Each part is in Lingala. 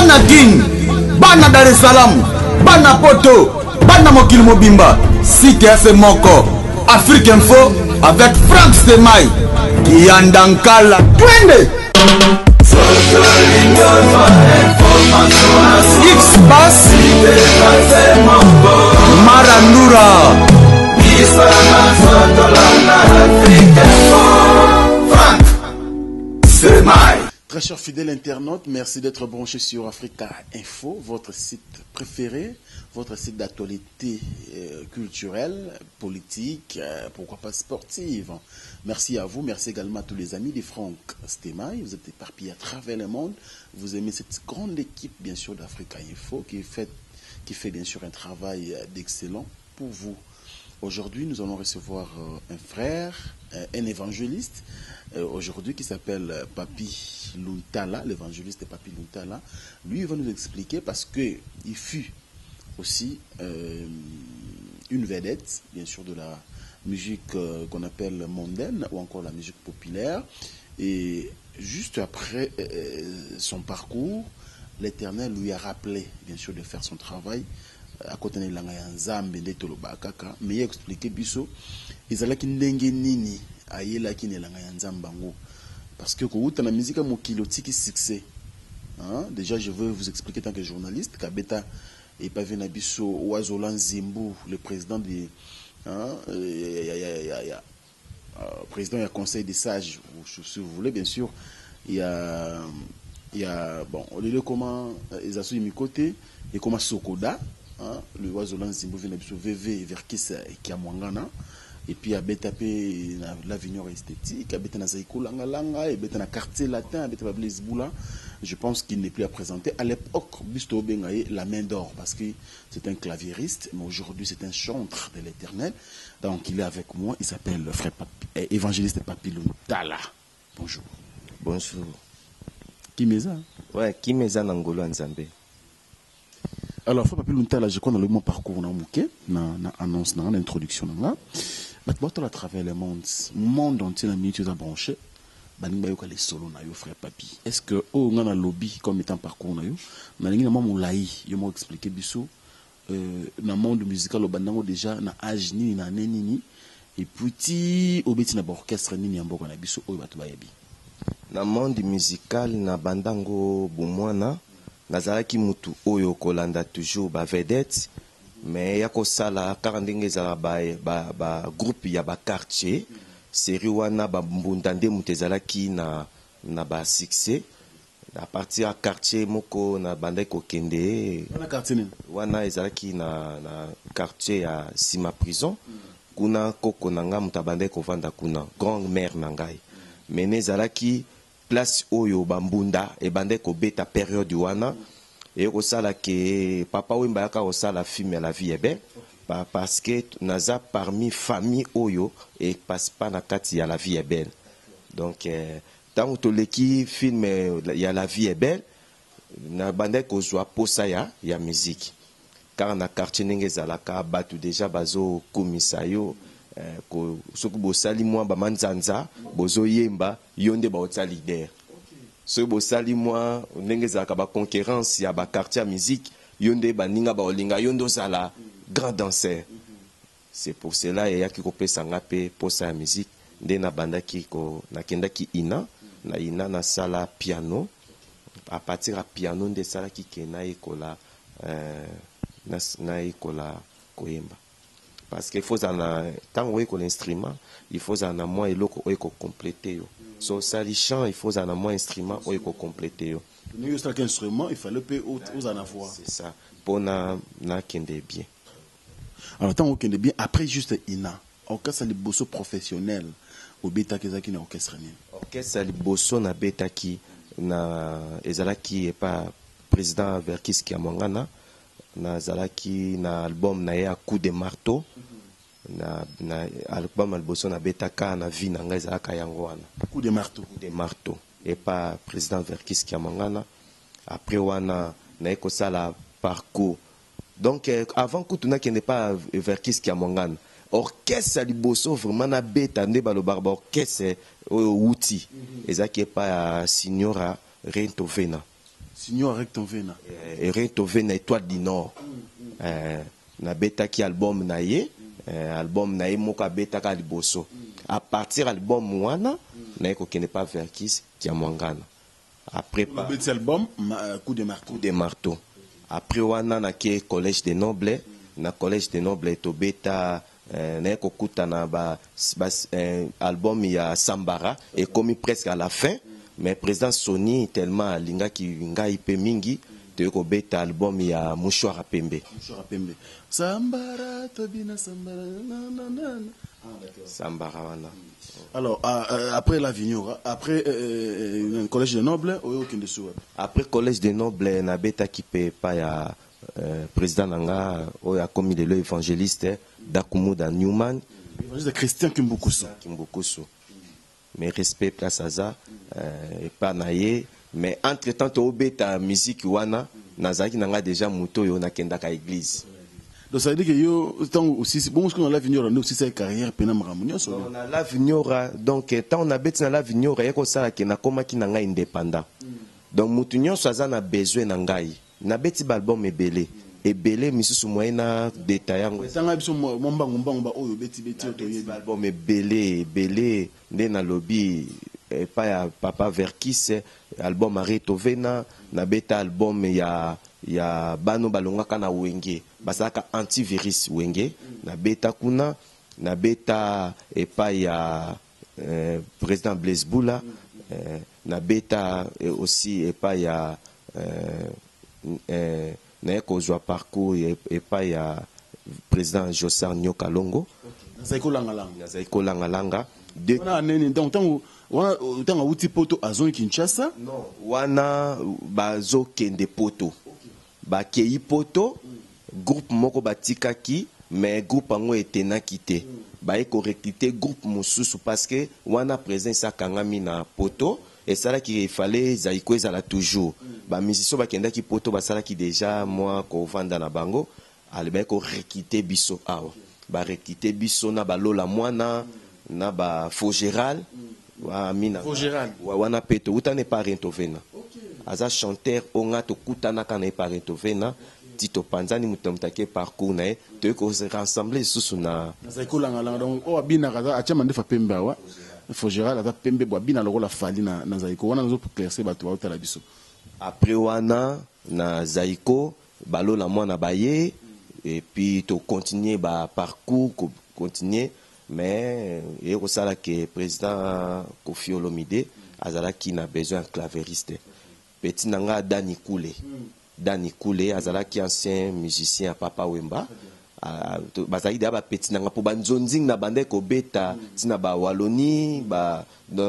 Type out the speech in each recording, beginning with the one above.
Bana Kin, bana Dar es Salaam, bana Poto, bana mokili mobimba, site ya se moko, Afrique Info avec Franck Stemay, Kiyanda Nkala, twende! X-Bass, Marandura. Très chers fidèles internautes, merci d'être branchés sur Africa Info, votre site préféré, votre site d'actualité culturelle, politique, pourquoi pas sportive. Merci à vous, merci également à tous les amis de Franck Stemay. Vous êtes éparpillés à travers le monde. Vous aimez cette grande équipe, bien sûr, d'Africa Info qui fait bien sûr un travail d'excellent pour vous. Aujourd'hui, nous allons recevoir un frère, un évangéliste, aujourd'hui qui s'appelle Papy Luntala, l'évangéliste Papy Luntala. Lui, il va nous expliquer parce que il fut aussi une vedette, bien sûr, de la musique qu'on appelle mondaine ou encore la musique populaire. Et juste après son parcours, l'Éternel lui a rappelé, bien sûr, de faire son travail. À côté de elanga ya Nzambe nde tolobaka kaka, mais ye expliquer biso ezalaki ndenge nini ayelaki na elanga ya Nzambe yango, parce que kowuta na musique ya mokili otiki succès, hein? Déjà, je veux vous expliquer, tant que journaliste, kabeta epavi na biso Wazola Nzimbu, le président de, hein, ya, ya, ya, ya, président ya conseil des sages, si vous voulez, bien sûr. Il y a bon, lelo comment ezasu mikote et comment Sokoda, hein, le Wazola Nzimbu vient na biso VV Verkis Kiamwangana, et puis abeta pe na l'avenir esthétique, abeta na Zaiko Langa Langa, abeta na Quartier Latin, abeta ba Blaise Boula. Je pense qu'il n'est plus à présenter. À l'époque, biso tobenga ye la main d'or parce que c'est un claviériste, mais aujourd'hui c'est un chantre de l'Éternel. Donc il est avec moi, il s'appelle le frère Papi, évangéliste Papy Luntala. Bonjour. Bonjour. Kimeza. Ouais, Kimeza na ngolo ya Nzambe. Alors, frère Papy Luntala, je crois dans le mon parcours na moke, na annonce na introduction na nga. Bato bato à travers le monde, monde entier na minute eza branché. Baningi bayoka les solos na yo, frère Papy. Est-ce que oh nga na lobby comme étant parcours na yo, nalingi na mwa molai, yo mo expliquer biso na monde musical obandango déjà na âge nini, na année nini, et puis ti obeti na ba orchestre nini ya mboka na biso oyo bato bayebi? Na monde musical na bandango bomwana, nazalaki mutu oyo kolanda toujours ba vedette, mais ya kosala kaka ndenge ezalaka ba groupe ya ba quartier série wana, bambunda nde moto ezalaki na ba succès. À partir ya quartier moko na bandaki kokende. Wana quartier nini? Wana ezalaki na quartier ya nsima prison kuna. Koko na ngai moto abandaki kovanda kuna, grand mère na ngai. Mene ezalaki place oyo bambunda ebandaki kobeta. Période wana eye kosala ke Papa Wemba ayaka kosala film ya La Vie est belle, parce que naza parmi famille oyo epasse pas na kati ya La Vie est belle. Donc ntango toleki film ya La Vie est belle, nabandaki kozwa posa ya musique kaka na quartier. Ndenge ezalaka, bato déjà bazokumisa yo, soki bosali mwa bamanzanza, bozoyemba, yo nde baotia leader. Soki bosali mwa ndenge ezalaka baconcurrence ya baquartier ya musique, yo nde baninga baolinga, yo nde ozala grand danseur. C'est pour cela eyaki kopesa nga mpe posa ya musique. Nde nabandaki nakendaki ina na ina, nasala piano. À partir ya piano nde esalaki ke nayekola nayekola koyemba, parce que il faut ozala na, ntango oyekola instrument, il faut ozala na mwa eloko oyo ekocompléter yo. So osali chant, il faut ozala na mwa instrument oyo ekocompléter yo. Ndenge osalaka instrument, il fallait mpe ozala na voix. C'est ça, mpona nakende bien. Alors, ntango okende bien, après juste ina, orchestre liboso professionnel obetaki ezalaki na orchestre nini? Orchestre liboso nabetaki na ezalaki epa président Verkis Kiamwangana. Nazalaki na album na ye ya Coup de Marteau. Na album ya liboso nabetaka na vie na ngai ezalaka yango wana. Coup de Marteau. Coup de Marteau epa président Verkis Kiamwangana. Après wana naye kosala parcours. Donc avant kutu nakende pa Verkis Kiamwangana, orchestre ya liboso vraiment nabeta, nde balobaka baorchestre oyo wuti, ezalaki epa ya Signora Rentovena. Signor Recton Vena. Recton Vena, Étoile du Nord. Nabetaki album na ye, album na ye moko abetaka liboso. À partir album wana, naye kokende pa Verckys Kiamwangana. Après pa Obeti album Coup de marteau. Coup de marteau. Après wana nake Collège des Nobles, na Collège des Nobles tobeta, naye kokutana ba album ya Sambara ekomi presque à la fin, mais président Sony tellement alingaki ngai pe mingi, toye kobeta album ya Mouchoir à Pembe. Mouchoir à Pembe. Sambara tobina sambara na na na na. Ah, d'accord. Sambara wana. Alors après la Vignora, après Collège des Nobles, oyo okende suwa. Après Collège des Nobles nabetaki pe pa ya président nanga oyo akomi lelo évangéliste Dakumuda Newman. Évangéliste Christian Kimbukusu. Kimbukusu. Mais respect place aza epa na ye, mais entre temps tobeta musique wana nazalaki nanga déjà moto oyo nakendaka église. Donc ça veut dire que yo ntango osisi bongo soki na la Vignora nde osisa carrière pena makambo nyonso. Non, na la Vignora, donc ntango nabeti na la Vignora, ye kosala ke nakomaki na ngai indépendant. Donc motu nyonso aza na besoin na ngai. Nabeti baalbum ebele ebele misusu, moyen na détail yango. Etanga biso mwa mbangu mbangu ba oyo beti beti oyo toyebi. Baalbum ebele ebele nde nalobi epai ya papa Verckys, album Aretovena, nabeta album ya bano balongaka na Wenge, basalaka antivirus Wenge, nabeta kuna, nabeta epai ya président Blaise Bula, nabeta aussi epai ya naye kozwa parcours epai ya président Josar Nyoka Longo. Nazali kolangalanga. Nazali kolangalanga. Wana nini? Donc ntango wana, ntango awuti Poto, azongi Kinshasa? Non, wana bazokende Poto, bakei Poto, groupe moko batikaki, mais groupe yango etenaki te. Baye korecruter groupe mosusu parce que wana président esi akangami na Poto. Esalaki efale Zaiko ezala toujours bamusicien bakendaki Poto, basalaki déjà mwa kovanda na bango. Ale baye korecruter biso awa, barecruter biso na balola mwana na bafogéral amina. Fogéral. Wana mpe toutana epa Rentovena, aza chanteur oyo nga tokutanaka na ye pa Rentovena ti topanzani, moto na moto ake parcours na ye, toyei korassembler lisusu na Nazali kolangalanga. Donc oyo abinaka aza atia mandefa pembe awa, Fogéral, aza pembe bo abina lokola Fally na Zaiko wana. Nazoéclaircir bato baotala biso. Après wana na Zaiko, balola mwana baye, et puis tocontinue baparcours, continue, mais eye kosala ke président Kofi Olomide azalaki na besoin ya claveriste. Petit na nga Dani Kule, Dani Kule azalaki ancien musicien ya Papa Wemba. Ah, bazalaki deya bapeti na nga mpo banzonzing na banda kobeta ntina bawaloni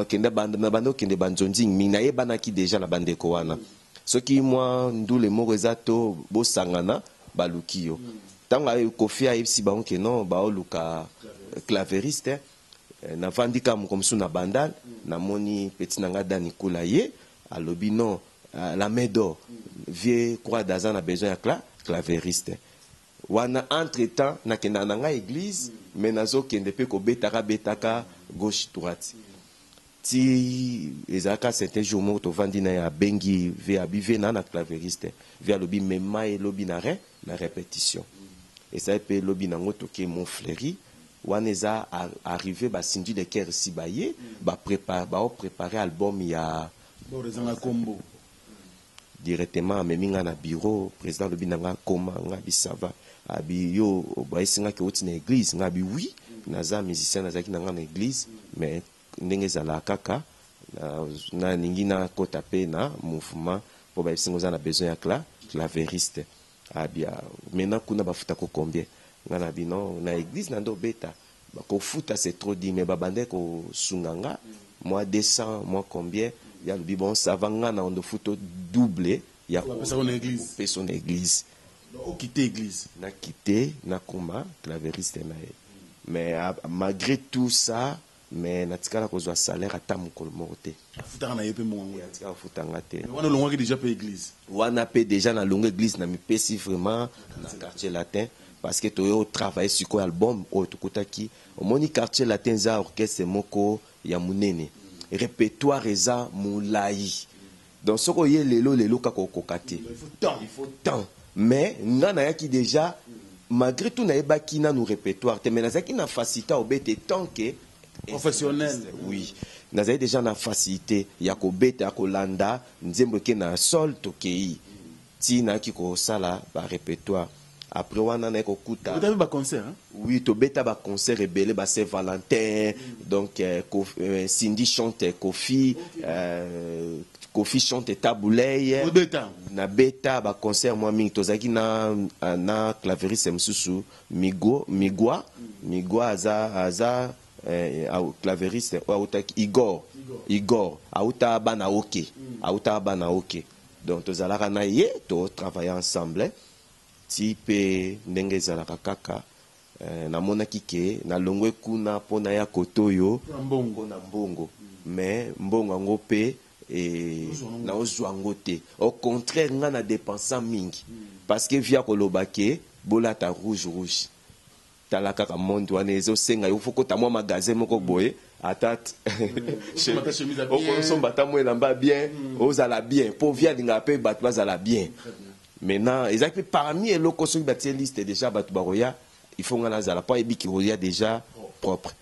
kende na banda okende banzonzing mingi, nayebanaki deja na bandeko wana. Soki mwa ndule moko eza to bosangana, baluki yo. Ntango Kofi ayebisi bango ke non, baoluka claveriste, navandi kaka moko mosusu na Bandal, namoni petit na nga Dani Kula, ye alobi non, la main d'or, vieux Croix aza na besoin ya claveriste wana. Entre temps nakendaka na ngai église, mais nazokende mpe kobetaka betaka gauche droite ti ezalaka certain jour moko tovandi na ye, abengi ve, abi ve na claveriste. Ve alobi mema ye elobi na répétition. Ezali mpe elobi nango toke Montfleury wana, eza arrivé basindu de cœur esi baye baoprépare album ya Bor ezanga kombo. Directement amemi nga na bureau. Président alobi na nga koma nga bi ça va. Abi yo bayesi nga ke oti na église. Nga abi oui, naza musicien, nazalaki na nga na église, mais ndenge ezalaka kaka nalingi nakota mpe na mouvement mpo bayebisi nga oza na besoin ya claveriste. Abi ah, maintenant kuna bafutako combien? Nga na bino na église na nde obeta bakofuta, c'est trop dit, mais babandaki kosunga nga moi 200, moi combien. Ya alobi bon, ça va, nga na ondo futo double ya Bapesaka na église. Opesa na église. Donc okite église. Nakite, nakoma claveriste na ye. Mais ah, malgré tout ça, mais natikala kozwa salaire ata mokolo moko te. Afutaka na ye mpe mongo. Natikala kofutanga te. Wana olongwaki déjà mpe église. Wana mpe déjà nalongo église, na mipesi vraiment na Quartier Latin parce que toyo travaille sikoyo album oyo tokutaki. Omoni, Quartier Latin eza orchestre moko ya monene, répertoire eza molai. Donc soki oye lelo lelo kaka okoka te, il faut temps. Mais nga nayaki déjà, malgré tout nayebaki nanu répertoire te, mais nazalaki na facilité obete tant que professionnel. Oui, nazali déjà na facilité ya kobeta, ya kolanda nzembo eke na sol, tokei ti nayaki kosala barépertoire. Après wana naye kokuta Otabi baconcert, hein? Oui, tobeta baconcert ebele, ba Saint Valentin. Donc Cindy chante Kofi, Kofi chante Tabu Ley. Obeta. Nabeta baconcert mwa mingi. Tozalaki na claveriste mosusu, Migo, Migwa. Migwa aza claveriste oyo autaki Igor. Igor auta bana oke, auta bana oke. Donc tozalaka na ye, totravaille ensemble ti mpe ndenge ezalaka kaka. Namonaki ke nalongwe kuna mpo naya kote oyo. Mpona mbongo. Mpona mbongo, mais mbongo yango mpe naozwa yango te. Au contraire, nga na dépensa mingi, parce que via koloba ke bolata rouge rouge, tala kaka monde wana ezosenga yo fo kota mwa magasin moko boye, ata Osomba ata chemise ya bien. Okosomba ata mwa elamba bien, ozala bien, mpo via alingaka mpe bato bazala bien. Maintenant ezalaki mpe parmi eloko, soki batie liste déjà bato bakoya, il faut nga nazala, mpo ayebiki koya déjà propre.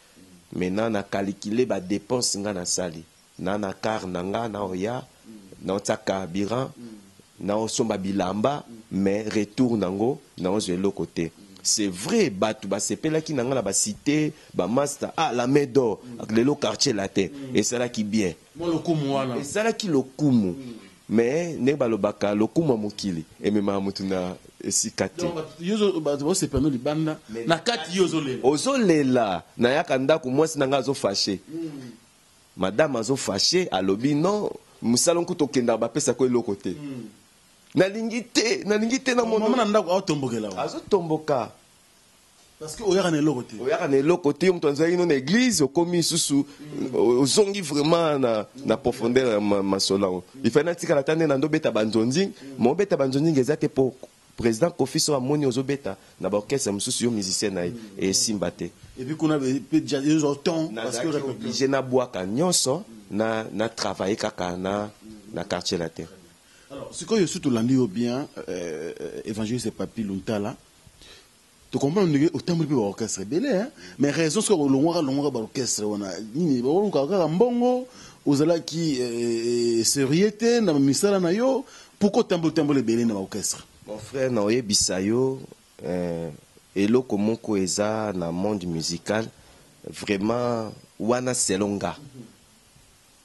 Maintenant na calcule badépense nga nasali na car na nga, naoya, naotia carburant, naosomba bilamba, mais retour nango naozwa eloko te. C'est vrai, bato basepelaki na nga na bacité, bamaster, ah, la Main d'Or, lelo Quartier Latin, esalaki bien. Mwa lokumu wana. Esalaki lokumu, mais ndenge balobaka, lokumu ya mokili ememaka motu na esika te. Donc, bato baosepela no libanda, na kati yo ozolela. Ozolela. Nayaka ndako, mwasi na ngai azofâcher, madame azofâcher, alobi non, mosala nkutu okendaka, bapesako eloko te. Nalingi te, nalingi te na mama na ndako aotombokela wa. Azotomboka. Parce que oyaka na eloko te. Oyaka na eloko te. Yo moto azalaki no na église, okomi lisusu ozongi vraiment na profondeur ya masolo yango. Il fallait natikala ata nde na ndobeta banzonzing, ma obeta banzonzing eza te, po président Kofi so amoni ozobeta na baorchestre mosusu, yo musicien na ye, esimba te. Et puis kuna mpe ezwa temps parce que Nazalaki obligé nabwaka nyonso, na travaille kaka na Quartier Latin. Alors sikoyo, soki tolandi yo bien, évangéliste Papi Luntala, tocomprendre ndenge otamboli mpe baorchestre ebele, hein? Mais raison soki olongwaka longwaka baorchestre wana nini? Olukaka kaka mbongo? Ozalaki sérieux te na misala na yo? Pourquoi otamboli otamboli ebele na baorchestre? Mon frère, na oyebisa yo eloko moko eza na monde musical vraiment wana. Selon nga,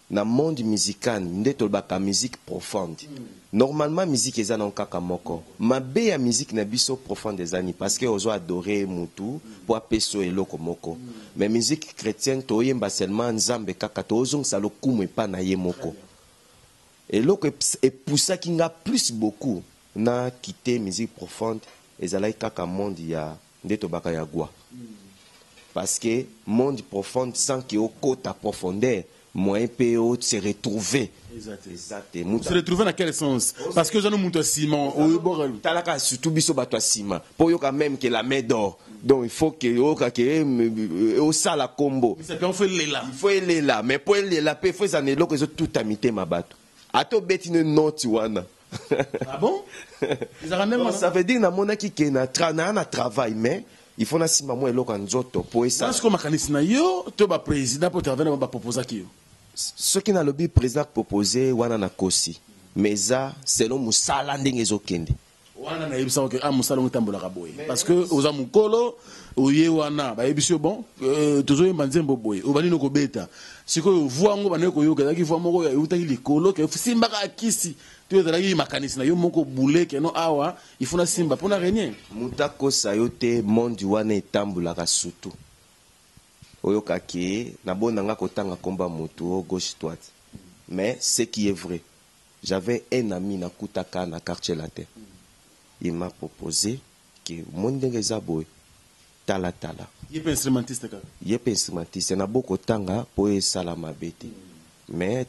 na monde musical nde tolobaka musique profonde. Normalement musique eza nango kaka moko. Mabe ya musique na biso profonde eza nini? Parce que ozo adore mutu mpo apesa yo eloko moko. Mais musique chrétienne, toyemba seulement Nzambe kaka, tozongisa lokumu epa na ye moko. Eloko epusaki nga plus beaucoup na quitter musique profonde ezalaki kaka monde ya nde tobaka ya gwa, parce que monde profonde, sans ke okota profondeur, moyen mpe o se retrouver Eza te. Eza te. Mutu Se retrouver na quel sens? Parce que oza no moto ya nsima oyoboka. Talaka surtout biso bato ya nsima, mpo oyoka même ke la Main d'Or, donc il faut ke oyoka ke osala kombo. Misapi yango fo elela. Il faut elela, mais mpo elela mpe fo eza na eloko ezotuta mitema bato, ata obeti ne noti wana. Ah bon, ezalaka ndenge Donc, wana? ça veut dire namonaki ke na travail, mais il faut nasimba mwa eloko ya nzoto mpo esala. Wana sikoyo makanisi na yo to baprésident mpo travail na baproposaki yo? Soki nalobi président proposé wana, nakosi, mais eza selon mosala ndenge ezokende. Wana nayebisaka ke ah, mosala ngo etambolaka boye, parce que oza mokolo oye wana, bayebisi yo bon, tozoyemba nzembo boye, obandi no kobeta. Sikoyo voix yango bandeki koyoka, ezalaki voix moko eutaki likolo ke simbaka akisi, to ezalaki makanisi na yo moko bule ke no, awa il faut nasimba mpo na renier? Moto akosa yo te, monde wana etambolaka. Surtout oyokaki nabonanga kotanga komba motu o gauche droite, mais ce qui est vrai, j'avais un ami nakutaka na Quartier Latin, il m'a proposé ke omoni ndenge eza boye, tala tala. Ye mpe instrumentiste kaka? Ye mpe instrumentiste. Nabo kotanga mpo esala mabe te, mais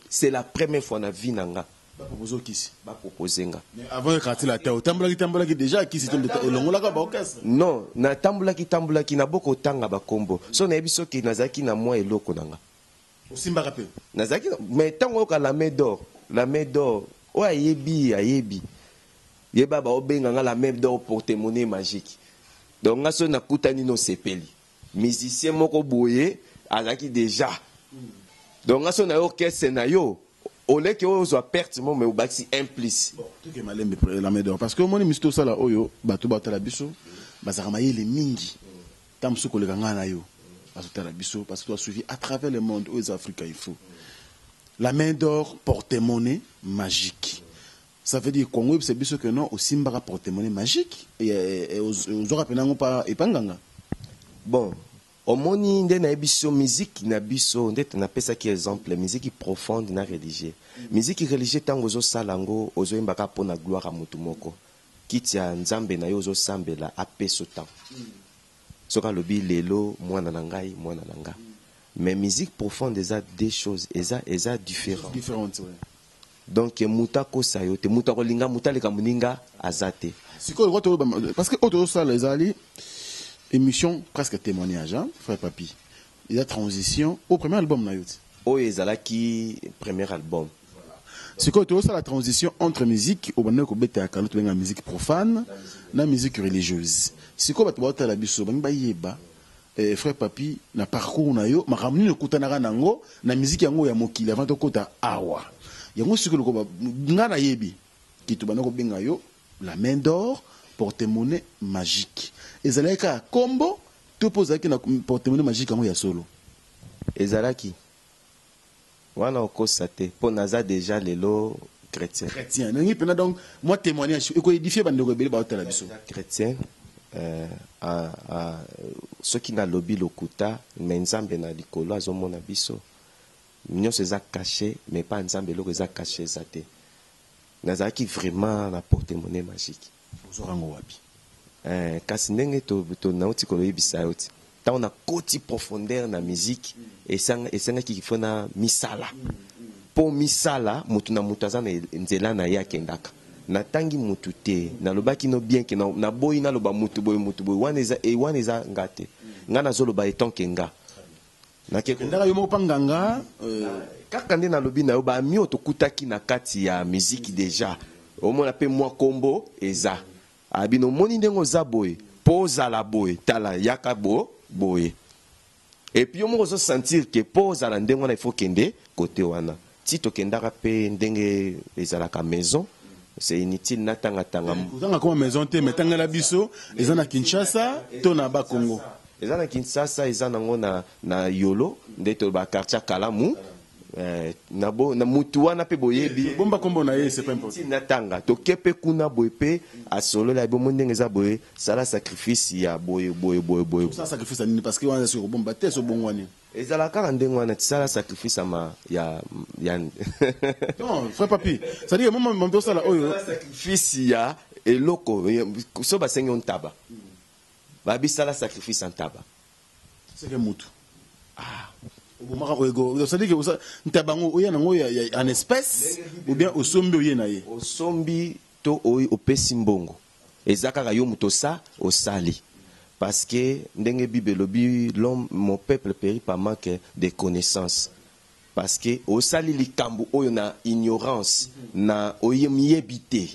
c'est la première fois na vie na nga Bapropose okisi? Bapropose nga. Mais avant Quartier Latin, otambolaki tambolaki déjà kisi te, elongolaka baorchestre? Non, natambolaki tambolaki, nabo kotanga bakombo so nayebi soki nazalaki na mwa eloko na nga. Osimbaka mpe? Nazalaki, mais ntango oyoka la Main d'Or, La Main d'Or oyo ayebi ayebi yeba baobenga nga La Main d'Or, porte-monnaie magique. Donc nga soki nakutani no sepeli musicien moko boye azalaki déjà, donc nga soki na yo orchestre na yo oleki oyo ozwa perte mo, mais obakisi un plus. Toke malembe, La Main d'Or, parce que omoni misi tosala oyo, bato batala biso bazalaka mayele mingi, ntango mosusu koleka ngai na yo. Bazotala biso parce que toasuivi à travers le monde. Oyo eza Afrika Info. La Main d'Or, porte-monnaie magique, ça veut dire Kongo oyebisa biso ke non, osimbaka porte-monnaie magique, ozwaka mpenza yango pa epa nganga? Bon, omoni nde nayebi biso musique na biso nde napesaki exemple musique profonde na religieux. Musique religieux, ntango ozosala yango, ozoyembaka mpo na gloire ya motu moko, kiti ya Nzambe na yo ozosambela apesa temps soki alobi lelo mwana na ngai, mwana na nga. Mais musique profonde eza deux choses, eza différent. Différente, ouais. Donc moto akosa yo te, moto akolinga moto aleka moninga aza te. Sikoyo parce que oyo tozosala ezali émission presque témoignage, hein, frère Papi. Eza transition au premier album na yo ti? Oyo ezalaki premier album. Sikoyo tozosala transition entre musique obandaki kobeta ya kala, tobenga musique profane, na musique religieuse. Sikoyo bato baotala biso bangi bayeba, frère Papi, na parcours na yo, makambo nini okutanaka nango na musique yango ya mokili avant tokota awa? Yango sikoyo lokoba nga nayebi kitu banda kobenga yo La Main d'Or, porte-monnaie magique, ezalaki kaka kombo to mpo ozalaki na porte-monnaie magique yango ya solo? Ezalaki wana, okosa te, mpo naza déjà lelo chrétien. Chrétien ndenge mpena. Donc moi, témoignage ekoédifie bandeko ebele baotala biso. Chrétien, soki nalobi lokuta, me Nzambe na likolo azomona biso nyonso. Eza caché, mais pa Nzambe eloko eza caché eza te. Nazalaki vraiment na porte-monnaie magique. Ozwaka yango wapi? Kasi ndenge to nauti koloyebisa yo ti ntango nakoti profondeur na musique, esengaki ifo na misala, mpo misala motu na motu aza na nzela na ye akendaka. Natangi motu te, nalobaki no bien ke naboyi naloba motu boye, motu boye. Wana eza, wana eza nga te. Nga nazoloba etonke nga Kendaka yo moko mpa nganga? Kaka nde nalobi na yo, bami oyo tokutaki na kati ya musique déjà, omona mpe mwa kombo eza abino. Omoni ndenge oza boye, mpo ozala boye, tala yaka bo boye. Et puis yo moko ozosentir ke mpo ozala ndenge wana, il faut kende kote wana. Ti tokendaka mpe ndenge ezalaka maison, c'est inutile natangatanga. Kozanga koma maison te, mais tangela biso, eza na Kinshasa to na Bakongo? Eza na Kinshasa, eza nango na Yolo, nde toloba quartier ya Kalamu. Na mutu wana mpe boyebi. Bomba kombo na ye, c'est pas important. Natanga toke mpe kuna boye mpe asolola ya bomo ndenge eza boye, sala sacrifice ya boye boye boye boye. Osala sacrifice ya nini? Parce que wana soki kobomba te, so bongo wani. Ezala kaka ndenge wana, tisala sacrifice ya ma ya Non, frère Papi, c'est à dire mama mama tosala oyo. Sacrifice ya eloko so basengi yo ntaba, babisala sacrifice ya ntaba. Seke mutu obomaka oyo, c'est à dire que ntaba yango oya nango en espèce ou bien osombi, oye na ye? Osombi to oyo opesi mbongo, eza kaka yo moto osa osali, parce que ndenge Bible elobi, l'homme, mon peuple périt par manque de connaissance, parce que osali likambo oyo na ignorance, na oyebi te.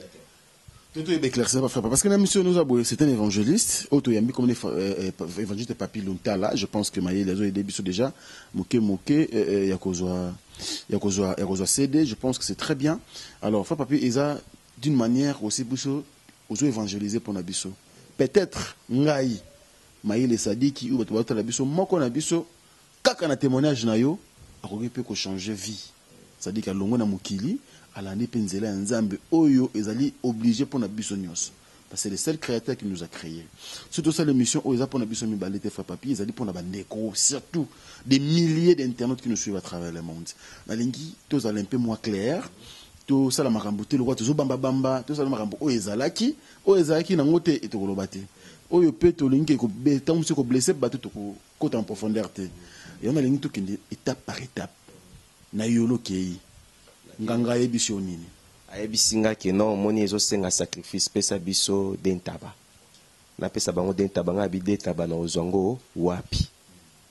Toto éclaircir pas, frère, parce que la mission nous a, c'est un évangéliste oyo toyambi comme évangéliste Papi Luntala. Je pense que mayele azo aider biso déjà moke moke, ya kozwa CD. Je pense que c'est très bien. Alors, frère Papi, eza d'une manière aussi biso ozo évangéliser pour na biso, peut-être ngai mayele sadiki ou bato batala biso, moko na biso kaka na témoignage na yo akoki mpe kochanger vie, c'est-à-dire qu'alongwe na mokili, alandi mpe nzela ya Nzambe oyo ezali obligé mpo na biso nyonso, parce que c'est le seul créateur qui nous a créé. Surtout ça, l'émission oyo eza mpo na biso mibale te, frère Papi, ezali mpo na bandeko, surtout des milliers d'internautes qui nous suivent à travers le monde. Nalingi tozala un peu moins clair, tosala makambo te lokwa tozobambabamba, tosala makambo oyo ezalaki nango te, etokoloba te oyo mpe tolingi ntango mosusu koblesser bato, tokokota en profondeur te. Yango nalingi tokende étape par étape. Na yolo okei, nganga ayebisi yo nini? Ayebisi nga ke non, omoni, ezosenga sacrifice, pesa biso de ntaba. Napesa bango de ntaba, ngai abi de ntaba na kozwa ngo wapi?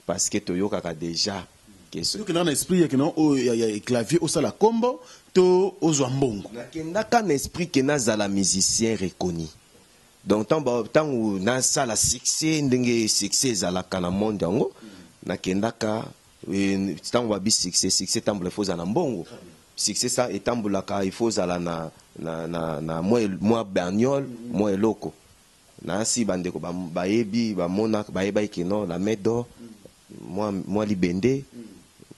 Parce que toyokaka déjà Ke Soki okendaka na esprit ya keno oyo ya clavier osala kombo to ozwa mbongo. Nakendaka na esprit ke nazala musicien reconnu. Donc tango nasala succès ndenge succès ezalaka na monde yango, nakendaka tango babi succès, succès etambola il faut ozala na mbongo. Succès ça etambolaka il faut ozala na na na na mwa bagnole, mwa eloko. Nasi bandeko bayebi, bamonaka, bayebaki ke non, la main d'or, mwa libende,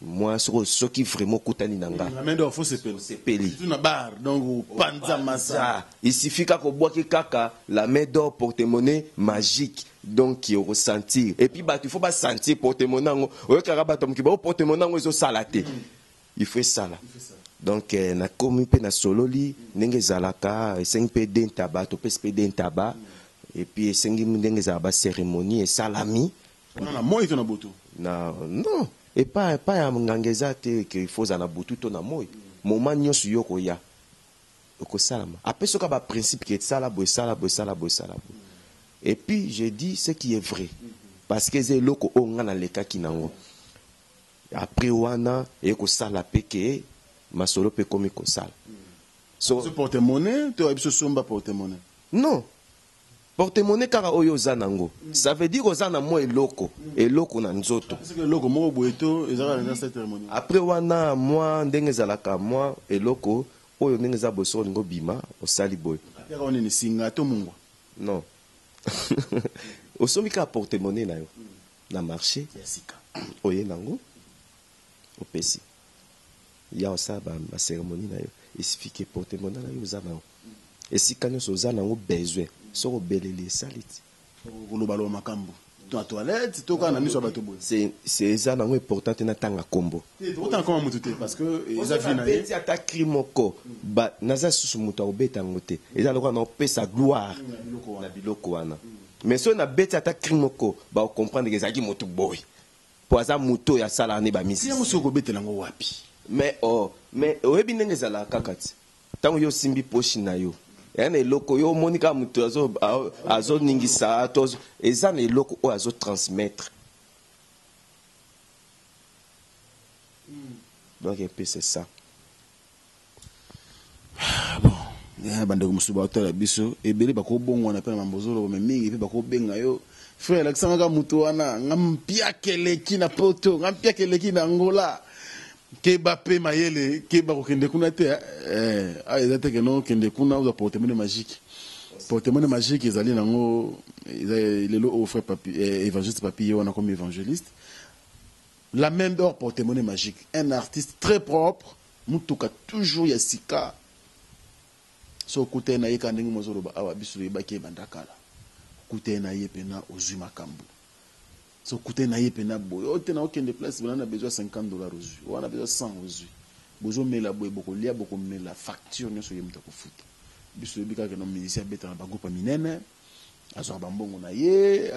mwa soki vraiment okutani na nga. La main d'or, faut sepeli. Sepeli. Surtout na bar, donc opanza masa. Il suffit kaka obwaki kaka la main d'or, porte-monnaie magique. Donc okosentir. Et puis bato, il faut basentir porte-monnaie yango. Oyokaka bato moki, ba porte-monnaie yango ezosala te. Il faut esala. Donc nakomi mpe na sololi ndenge ezalaka, esengi mpe dentaba, topesi mpe dentaba. Et puis esengi ndenge ezalaka ba cérémonie esalami. Wana na moi to na butu? Na, non, epa ya nganga eza te ke il faut ozala na butu to na moi. Moment nyonso yo koya okosalama. Apesi oka ba principe ke esala boye, esala boye, esala boye, esala boye. Et puis je dis ce qui est vrai parce que eza eloko oyo nga nalekaki nango. Après wana ekosala pe ke masolo pe komi kosala. So, So porte-monnaie to biso somba porte-monnaie? Non. Porte-monnaie kaka oyo oza nango. Ça veut dire oza na mwa eloko, eloko na nzoto. Parce que eloko moko boye to ezalaka na cette cérémonie. Après wana mwa ndenge ezalaka mwa eloko oyo ndenge eza boye soki olingi obima osali boye. Atiaka wana nini, singa to mungwa? Non. Osombi kaka porte-monnaie na yo na marché. Ya sika. Oye nango opesi. Ya osala ba cérémonie na yo. Il suffit que porte-monnaie na yo oza nango. Esika nyonso oza nango besoin. Soki obeleli esali ti. Kolobaloba makambo. To na toilette, to kaka na miso ya bato boye. C'est eza nango important te natanga kombo. Te, tokotanga kombo ya motu te parce que eza vie na ye. Nabeti ata cri moko, ba, naza susu moto akobeta yango te. Eza lokola na opesa gloire na biloko wana. Mais soki nabeti ata cri moko, ba comprendre que ezalaki motu boye. Po aza moto oyo asalaka ne ba musicien. Yango soki okobetela yango wapi? Mais oh, mais oyebi ndenge ezalaka kaka ti. Tango yo osimbi poche na yo, eya na eloko yo omoni kaka moto azoningisa, to eza na eloko oyo azotransmettre. Donc un peu c'est ça. Ah, bon. Ya bandeko mosusu baotala biso ebele bakobongwana mpe na mambozolo, mais mingi mpe bakobenga yo frère, lakisa nga kaka moto wana, nga mpiaka eleki na poto, nga mpiaka eleki na Angola. Keba pe mayele, keba kokende kuna te, eh, ah, eza te ke no kende kuna ozwa porte-monnaie magique. Porte-monnaie magique ezali nango, eza lelo oyo frère Papi, eh, évangéliste Papi ye wana comme évangéliste. La main d'or porte-monnaie magique, un artiste très propre, mutuka toujours ya sika. So okutani na ye kaka ndenge mozoloba awa, biso toyebaki ye banda kala. Okutani na ye pena ozwi makambo. So okutani na ye pena boye, oyo te na okende place bona na besoin $50 ozwi, wana besoin 100 ozwi. Bozomela boye, bokolia, bokomela, facture nyonso ye moto akofuta. Biso toyebi kaka no musicien abetaka na ba groupe ya minene, azwaka ba mbongo na ye,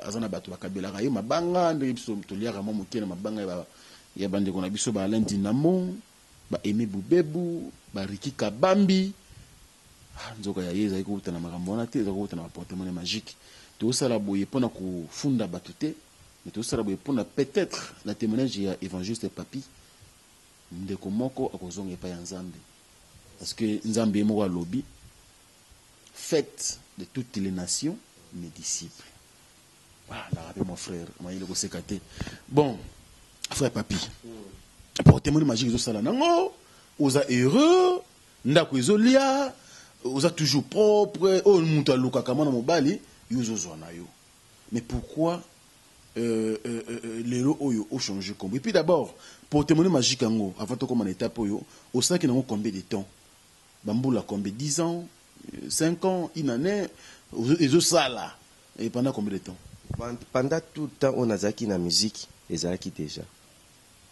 aza na bato bakabelaka ye mabanga, ndenge biso toliaka mwa moke na mabanga ya bandeko na biso ba Alain Dinamo, ba Aimé Bubebu, ba Ricky Kabambi. Ah, nzoka ya ye ezali kouta na makambo wana te, ezali kouta na ba porte-monnaie magique. Tozosala boye mpona kofunda bato te, mais tozosala boye mpona peut-être na témoignage ya évangéliste Papi, ndeko moko akozonga epai ya Nzambe. Parce que Nzambe ye moko alobi, faites de toutes les nations mes disciples. Ah, la rappelé mon frère, moi il est koseka te. Bon, frère Papi, porte-monnaie magique ezosala nango, oza heureux, ndako ezolia, oza toujours propre, oyo moto alukaka mwana mobali, yo ozozwa na yo. Mais pourquoi lelo oyo o changer kombo? Et puis d'abord, porte-monnaie magique yango, avant tokoma na étape oyo, osalaki nango combien de temps? Bambula combien? 10 ans, 5 ans, une année, ezosala. Et pendant combien de temps? Pendant tout le temps on azalaki na musique, ezalaki déjà.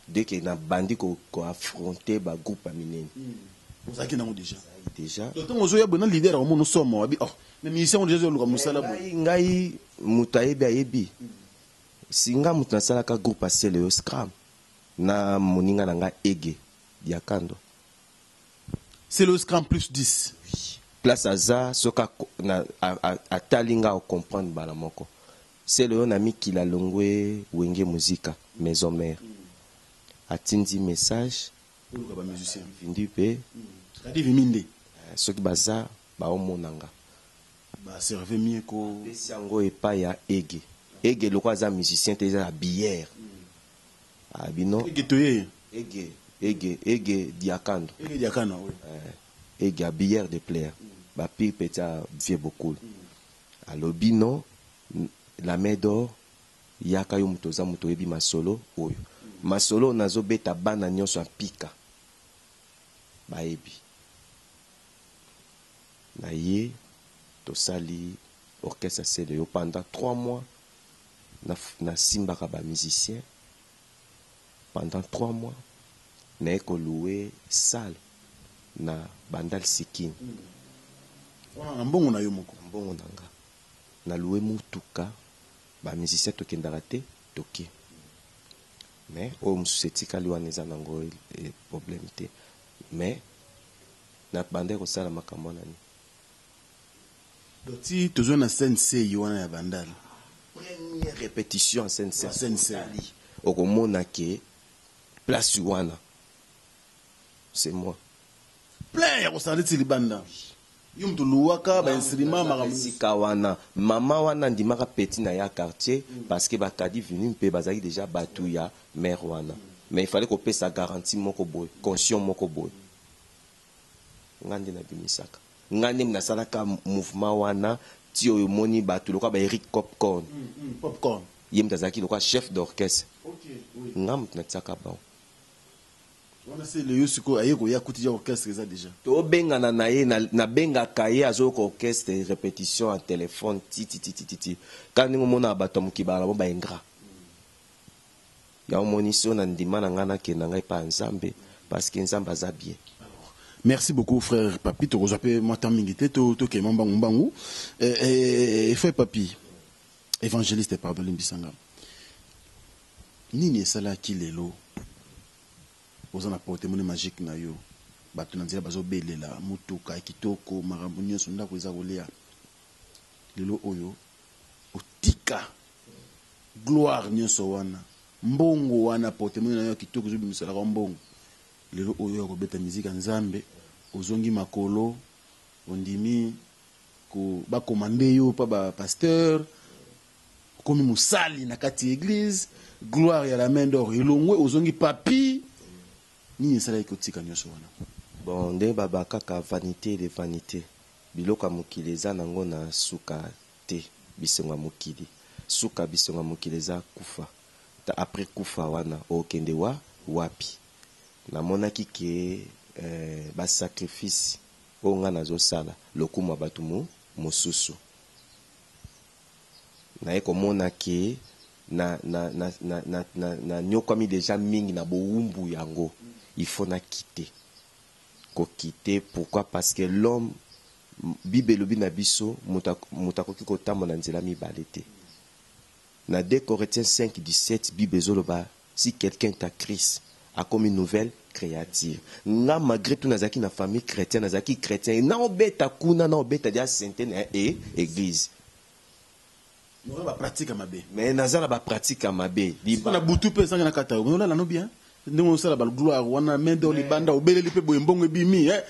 Dès que na bandi ko affronter ba groupe ya minene. Ozalaki nango déjà? Ezalaki déjà. Donc, ntango ozoya boye na leader ya komona osoma, wabi, oh, mais musicien oyo déjà ozoluka mosala boye. Ngai, moto ayebi, ayebi. Si nga moto nasalaka groupe ya Celeo Scram, na moninga na nga Ege Diakando. Celeo Scram plus 10. Oui. Place aza, soki atali nga ocomprendre mbala moko. Celeo na mikila longwe Wenge Musica, Maison Mère. Atindi message. Oluka ba musicien. Vindi mpe. Kadi viminde. Soki baza baomona nga. Ba serve mieko. Pesi yango epai ya Ege. Ege lokola aza musicien te, eza ya bière. Abino. Ege toye. Ege, Ege, Ege Diakando. Ege Diakando, oui. Ege ya bière de plaire. Ba pire petit ya vieux Bokul. Alobi non, la main d'or, yaka yo moto oza moto oyebi masolo oyo. Masolo nazobeta bana nyonso ya mpika. Bayebi. Na ye tosali orchestre Celeo pendant 3 mois. Na simbaka ba musicien pendant 3 mois. Naye kolouer salle na Bandal Sikini. Wana na mbongo na yo moko. Na mbongo na nga. Na louer mutuka, ba musicien tokendaka te, toke. Mais oyo mosusu etikali wana eza nango problème te. Mais na bandaki kosala makambo wana nini. Donc ti tozwa na CNC wana ya Bandal. Première répétition en CNC. En CNC. Okomona ke place wana c'est moi. Plein ya kosala neti libanda. Yo moto oluwaka ba instrument makambo. Esika wana mama wana ndimaka petit na ya quartier parce que bakadi venu mpe bazalaki déjà batu ya mère wana. Mais il fallait kopesa garantie moko boye, caution moko boye. Nga nde nabimisaka. Nga nde nasalaka mouvement wana ti oyo moni batu lokola ba Eric Popcorn. Popcorn. Ye moto azalaki lokola chef d'orchestre. OK, oui. Nga moto natiaka bango. Wana c'est le yo siko aye koya kuti ya orchestre eza déjà. Tobengana na ye, nabengaka ye azoyoka orchestre répétition en téléphone ti ti ti ti ti ti. Kaka ndenge omona bato ya mokili bala bango ba ingrat. Ya omoni so na ndima na nga nakenda ngai pa Nzambe parce que Nzambe aza bien. Merci beaucoup frère Papi, tokozwa pe mwa temps mingi te, tokema mbangu mbangu. Frère Papi, évangéliste pardon limbisanga. Nini esalaki lelo oza na porte-monnaie magique na yo, bato na nzela bazobelela motuka kitoko, makambo nyonso, ndako eza kolia. Lelo oyo otika gloire nyonso wana, mbongo wana, porte-monnaie na yo kitoko ezobimiselaka mbongo. Lelo oyo ya kobeta musique ya Nzambe, ozongi makolo, ondimi ko bakomande yo pa ba pasteur, okomi mosali na kati ya église, gloire ya la main d'or elongwe, ozongi papi. Nini esalaki kotika nyonso wana? Bon, nde baba kaka vanité de vanité. Biloko ya mokili eza nango na suka te, bisengo ya mokili. Suka bisengo ya mokili eza kufa. Ta après kufa wana okende wa wapi? Namonaki ke ba sacrifice oyo nga nazosala lokumu ya bato mosusu. Naye komona ke na na na na na na na nyokwami deja mingi na bowumbu yango. Il faut na quitter. Ko quitter pourquoi? Parce que l'homme, Bible elobi na biso, moto akoki kotambola na nzela mibale te. Na 2 Corinthiens 5, 17, Bible ezoloba, si quelqu'un est à Christ, akomi nouvelle créature. Nga malgré tout nazalaki na famille chrétienne, nazalaki chrétien. Na obeta kuna, na obeta dia sainte na e église. Nous ba pratique mabe. Mais nazala ba pratique mabe. Liba na butu pe sanga na kata. On la no bien. Ndenge osala ba gloire wana main d'or libanda obeleli pe boye mbongo ebimi, hein.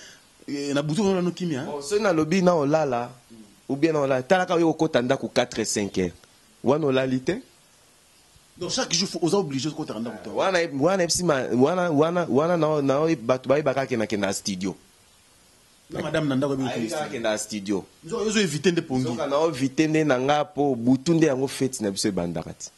Na butu on la no kimia. Bon, so na lobi na olala ou bien olala talaka yo kota ndako 4 5 heures. Wana olali te. Donc chaque jour faut oza obligé kota ndako to. Wana wana epsi ma wana wana wana na na bato ba bayebaka ke na kenda studio. Na madame na ndako ebi Ayebi kaka kenda na studio. Nzo ozo éviter nde pongi. Soka na éviter nde na nga po butu nde yango fête na biso ebandaka ti.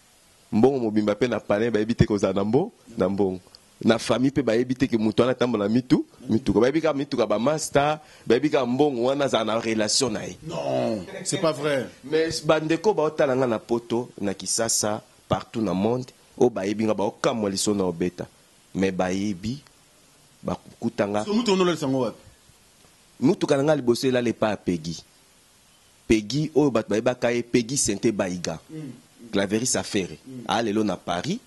Mbongo mobimba pe na palais bayebi te kozala na mbo na mbongo. Na famille pe bayebi te ke moto wana atambola mitu mituka. Bayebi kaka mituka ba master, bayebi kaka mbongo wana azala na relation na ye. Non, c'est pas vrai. Mais bandeko baotala nga na poto, na Kisasa, partout na monde, oyo bayebi nga baokamwa liso na obeta. Mais bayebi bakutanga. So mutu onolalisa ngo wapi? Mutuka na nga liboso elala epai ya Peggy. Peggy oyo bato bayebaka ye Peggy Sente Baiga. Claveris Affaire. A lelo na Paris.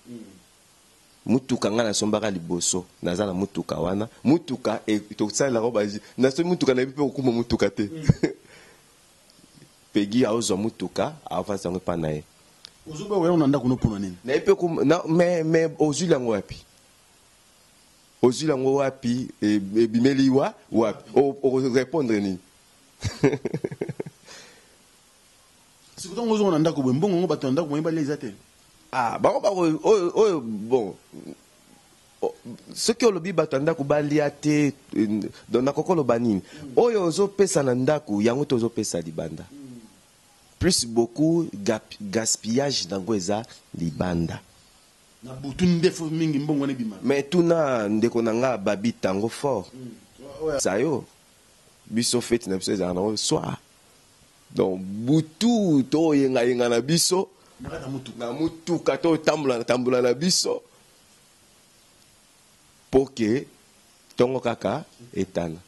Mutuka nga nasombaka liboso, naza na mutuka wana. Mutuka e tosalelaka ba nasombi mutuka nayebi pe kokuma mutuka te. Peggy aozwa mutuka, avansa yango epai na ye. Ozoba oya na ndako no pona nini? Nayebi pe mais ozwi yango wapi? Ozwi yango wapi? Ebimeli wa wapi? Okorépondre nini? Sikoyo ntango ozonga na ndako boye, mbongo yango, bato na ndako boye balia eza te? Ah, bango bako oyo oyo, bon, soki olobi bato ya ndako balia te, donc nakoki oloba nini? Oyo ozopesa na ndako, yango te ozopesa libanda. Plus beaucoup gaspillage nango eza libanda. Na butu nde fo mingi mbongo wana ebima. Mais tuna ndeko na nga Babi Tango Fort. Sayo biso, feti na biso ezalaka nango soir, donc butu toyengayenga na biso. Na kati ya motuka. Na mutuka, totambola tambola na biso po ke ntongo kaka etana.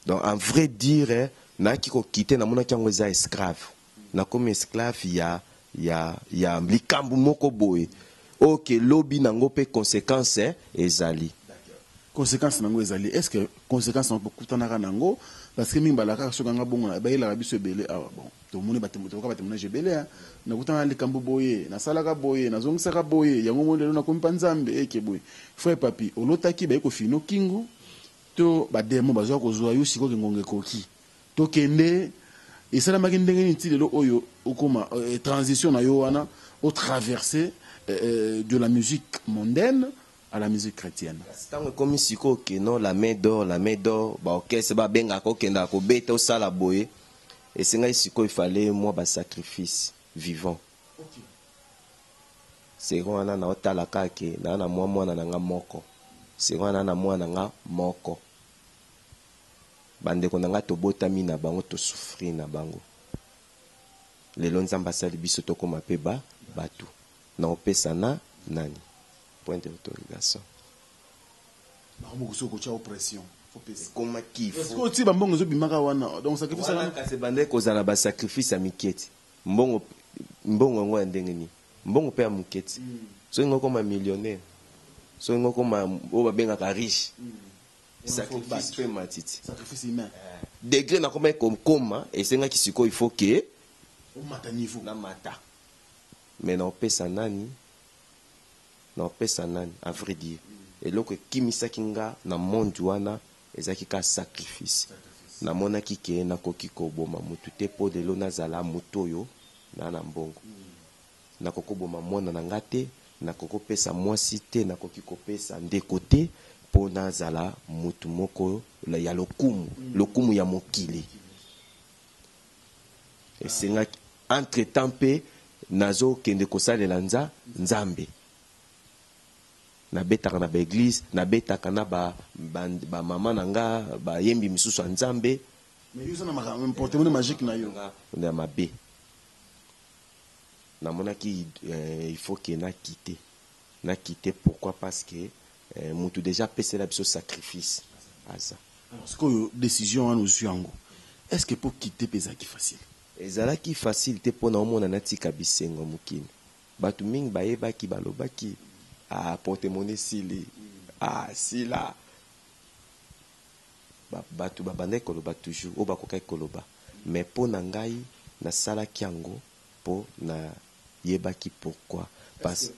Donc en vrai dire, nayaki kokite, namonaki yango eza esclave, nakomi esclave ya likambo moko boye oyo ke lobi nango mpe conséquence ezali. Conséquence nango ezali, est ce que conséquence nango okutanaka nango? Parce que mingi balaka soki anga bongo bayelaka biso ebele awa. Bon, tomoni tokoka batémoignage ebele a nakutana na likambo boye, nasalaka boye, nazongisaka boye, yango moni lelo nakomi mpa Nzambe eke boye. Frère Papi, olotaki baye kofino kingo to bademo bazwa kozwa yo? Sikoyo ngonga ekoki, tokende. Esalamaki ndenge nini ti lelo oyo okoma transition na yo wana, otraverser de la musique mondaine à la musique chrétienne? Ntango ekomi sikoyo keno la main d'or, la main d'or, baorchestre babengaka, okendaka kobeta, osala boye, esengaki sikoyo ifale mwa basacrifice vivant. Sero wana naotala kaka ke naa na mwa mwana na nga moko, sero wana na mwana na nga moko, bandeko na nga tobotami na bango, tosouffrir na bango. Lelo Nzambe asali biso tokóma mpe ba bato, naopesa na nani? Point d'interrogation. Bango soki kotia pression. Ekomaki. Oti bambongo ezobimaka wana, donc sacrifice. Wana kasi ebandaki kozala basacrifice ya mike ti mbongo, mbongo yango ya ndenge nini, mbongo mpe ya moke ti soki ngo okoma millionnaire, soki ngo okoma oyo babengaka riche, sacrifice mpe matiti. Sacrifice humain. Degré nakomaki kokoma, esengaki sikoyo il faut ke omata niveau. Namata, mais naopesa nani? Naopesa nani? À vrai dire, eloko ekimisaki nga na monde wana ezalaki ka sacrifice. Namonaki ke nakoki koboma motu te mpo lelo nazala motu oyo na mbongo. Nakoki koboma mwana na nga te, nakoki kopesa mwasi te, nakoki kopesa ndeko te mpo nazala motu moko ya lokumu, lokumu ya mokili. Esengaki entre temps mpe nazokende kosalela Nzambe. Nabetaka na baeglise, nabetaka na bamama ba, ba na nga, bayembi misusu ya Nzambe. Mais yo oza na porte-monnaie magique na yo. Ya mabe namonaki, il faut ke nakite, nakite. Pourquoi? Parce que mutu déjà apesela biso sacrifice aza. Sikoyo décision wana ozwi yango, est ce que mpo kite mpe ezalaki facile? Ezalaki facile te mpo na omona natika bisengo ya mokili. Bato mingi bayebaki, balobaki: "Ah, porte-monnaie sili, ah, sila." Bato babandaki koloba toujours oyo bakokaki koloba, mais mpo na ngai nasalaki yango mpo nayebaki pourquoi, parce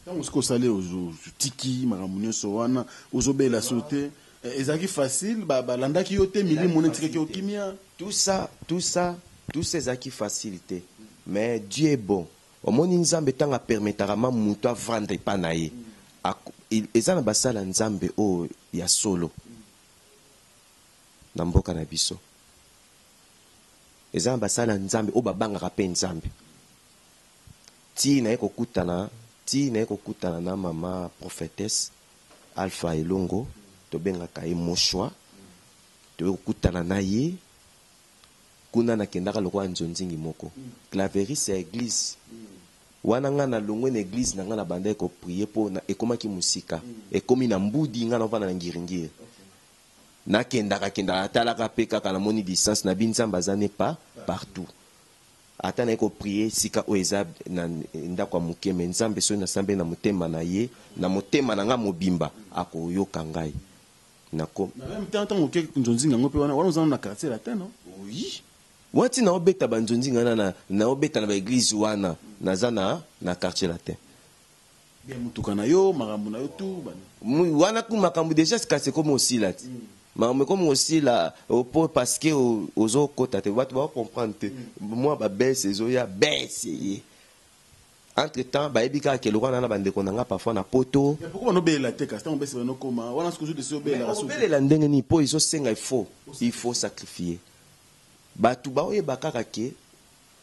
Ntango soki osali, otiki makambo nyonso wana, ozobela so te, ezalaki facile? Balandaki yo te? Milimo wana etikaki yo kimia? Tout ça, tout ça, tout ça ezalaki facile te, mais Dieu est bon. Omoni, Nzambe ntango apermetaka ma moto avandre epa na ye, eza na basala Nzambe oyo ya solo na mboka na biso, eza na basala Nzambe oyo babangaka mpe Nzambe. Ti naye kokutana na mama prophétesse Alpha Elongo, tobengaka ye Moshwa. Toye kokutana na ye kuna, nakendaka lokola nzonzingi moko, claveriste ya église wana. Ngai nalongwe na église na ngai, na bandaki koprier mpo ekomaki mosika, ekomi na Mbudi, ngai naovanda na Ngiringiri. Nakendaka kendaka, natalaka mpe kaka namoni distance na bi. Nzambe aza ne pas partout. Ata naye koprier esika oyo eza na ndako ya moke, me Nzambe, soki nasambeli na motema na ye, na motema na ngai mobimba, akoyoka ngai. Nako Na même temps, ntango oke nzonzinga yango mpe wana wana, oza na Quartier Latin, non? Oui, wati naobeta banzonzinga wana, naobeta na baeglise wana, naza na Quartier Latin. Bien motuka na yo, makambo na yo tout. Wana ku makambo déjà kasi ekomi osila ti. Makambo ekomi osila po parce que ozokota te, bato bakocomprendre te. Mwa babese ezoya bese ye. Entre temps bayebi kaka ke lokwa na na bandeko na nga parfois na poto. Mais pourquoi banobelela te kasi ntango bese banokoma wana soki ozwi desi obelelaka soki? Obelela ndenge nini mpo ezosenga il faut sacrifier. Bato baoyeba kaka ke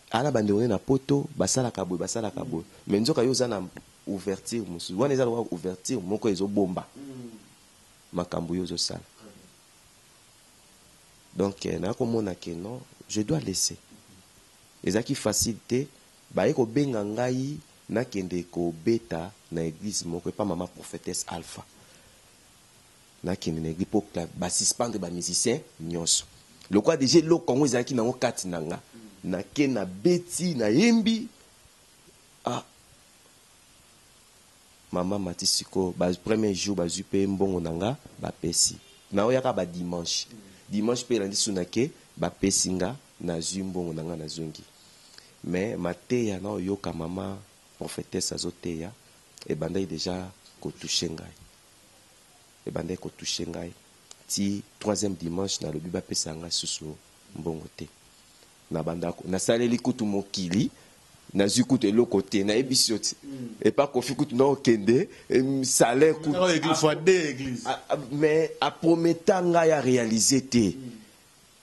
ala bandeko nde na poto basalaka boye, basalaka boye, mais nzoka yo oza na ouverture mosusu wana, eza lokola ouverture moko ezobomba makambo yo ozosala. Donc nakomona ke non, je dois laisser. Ezalaki facile te. Baye kobenga ngai nakende kobeta na église moko epa mama prophétesse Alpha. Nakende na église mpo basuspendre bamusicien nyonso. Lokola déjà eloko yango ezalaki nango kati na nga, nake, nabeti, nayembi. Ah, mama mati sikoyo ba premier jour bazwi mpe mbongo na nga bapesi. Naoyaka ba dimanche, dimanche mpe elandi su, nake, bapesi nga, nazwi mbongo na nga, nazongi. Mais mateya na oyoka mama prophétesse azoteya ebandaki déjà kotouche ngai, ebandaki kotouche ngai ti troisième dimanche nalobi bapesa nga susu mbongo te. Na bandako nasaleli kutu mokili, nazwi kutu eloko te. Nayebisi yo ti epa Kofi kutu naokende salaire kutu. Kaka église, fois deux église. Ah, ah, mais aprometa ngai ya réaliser te.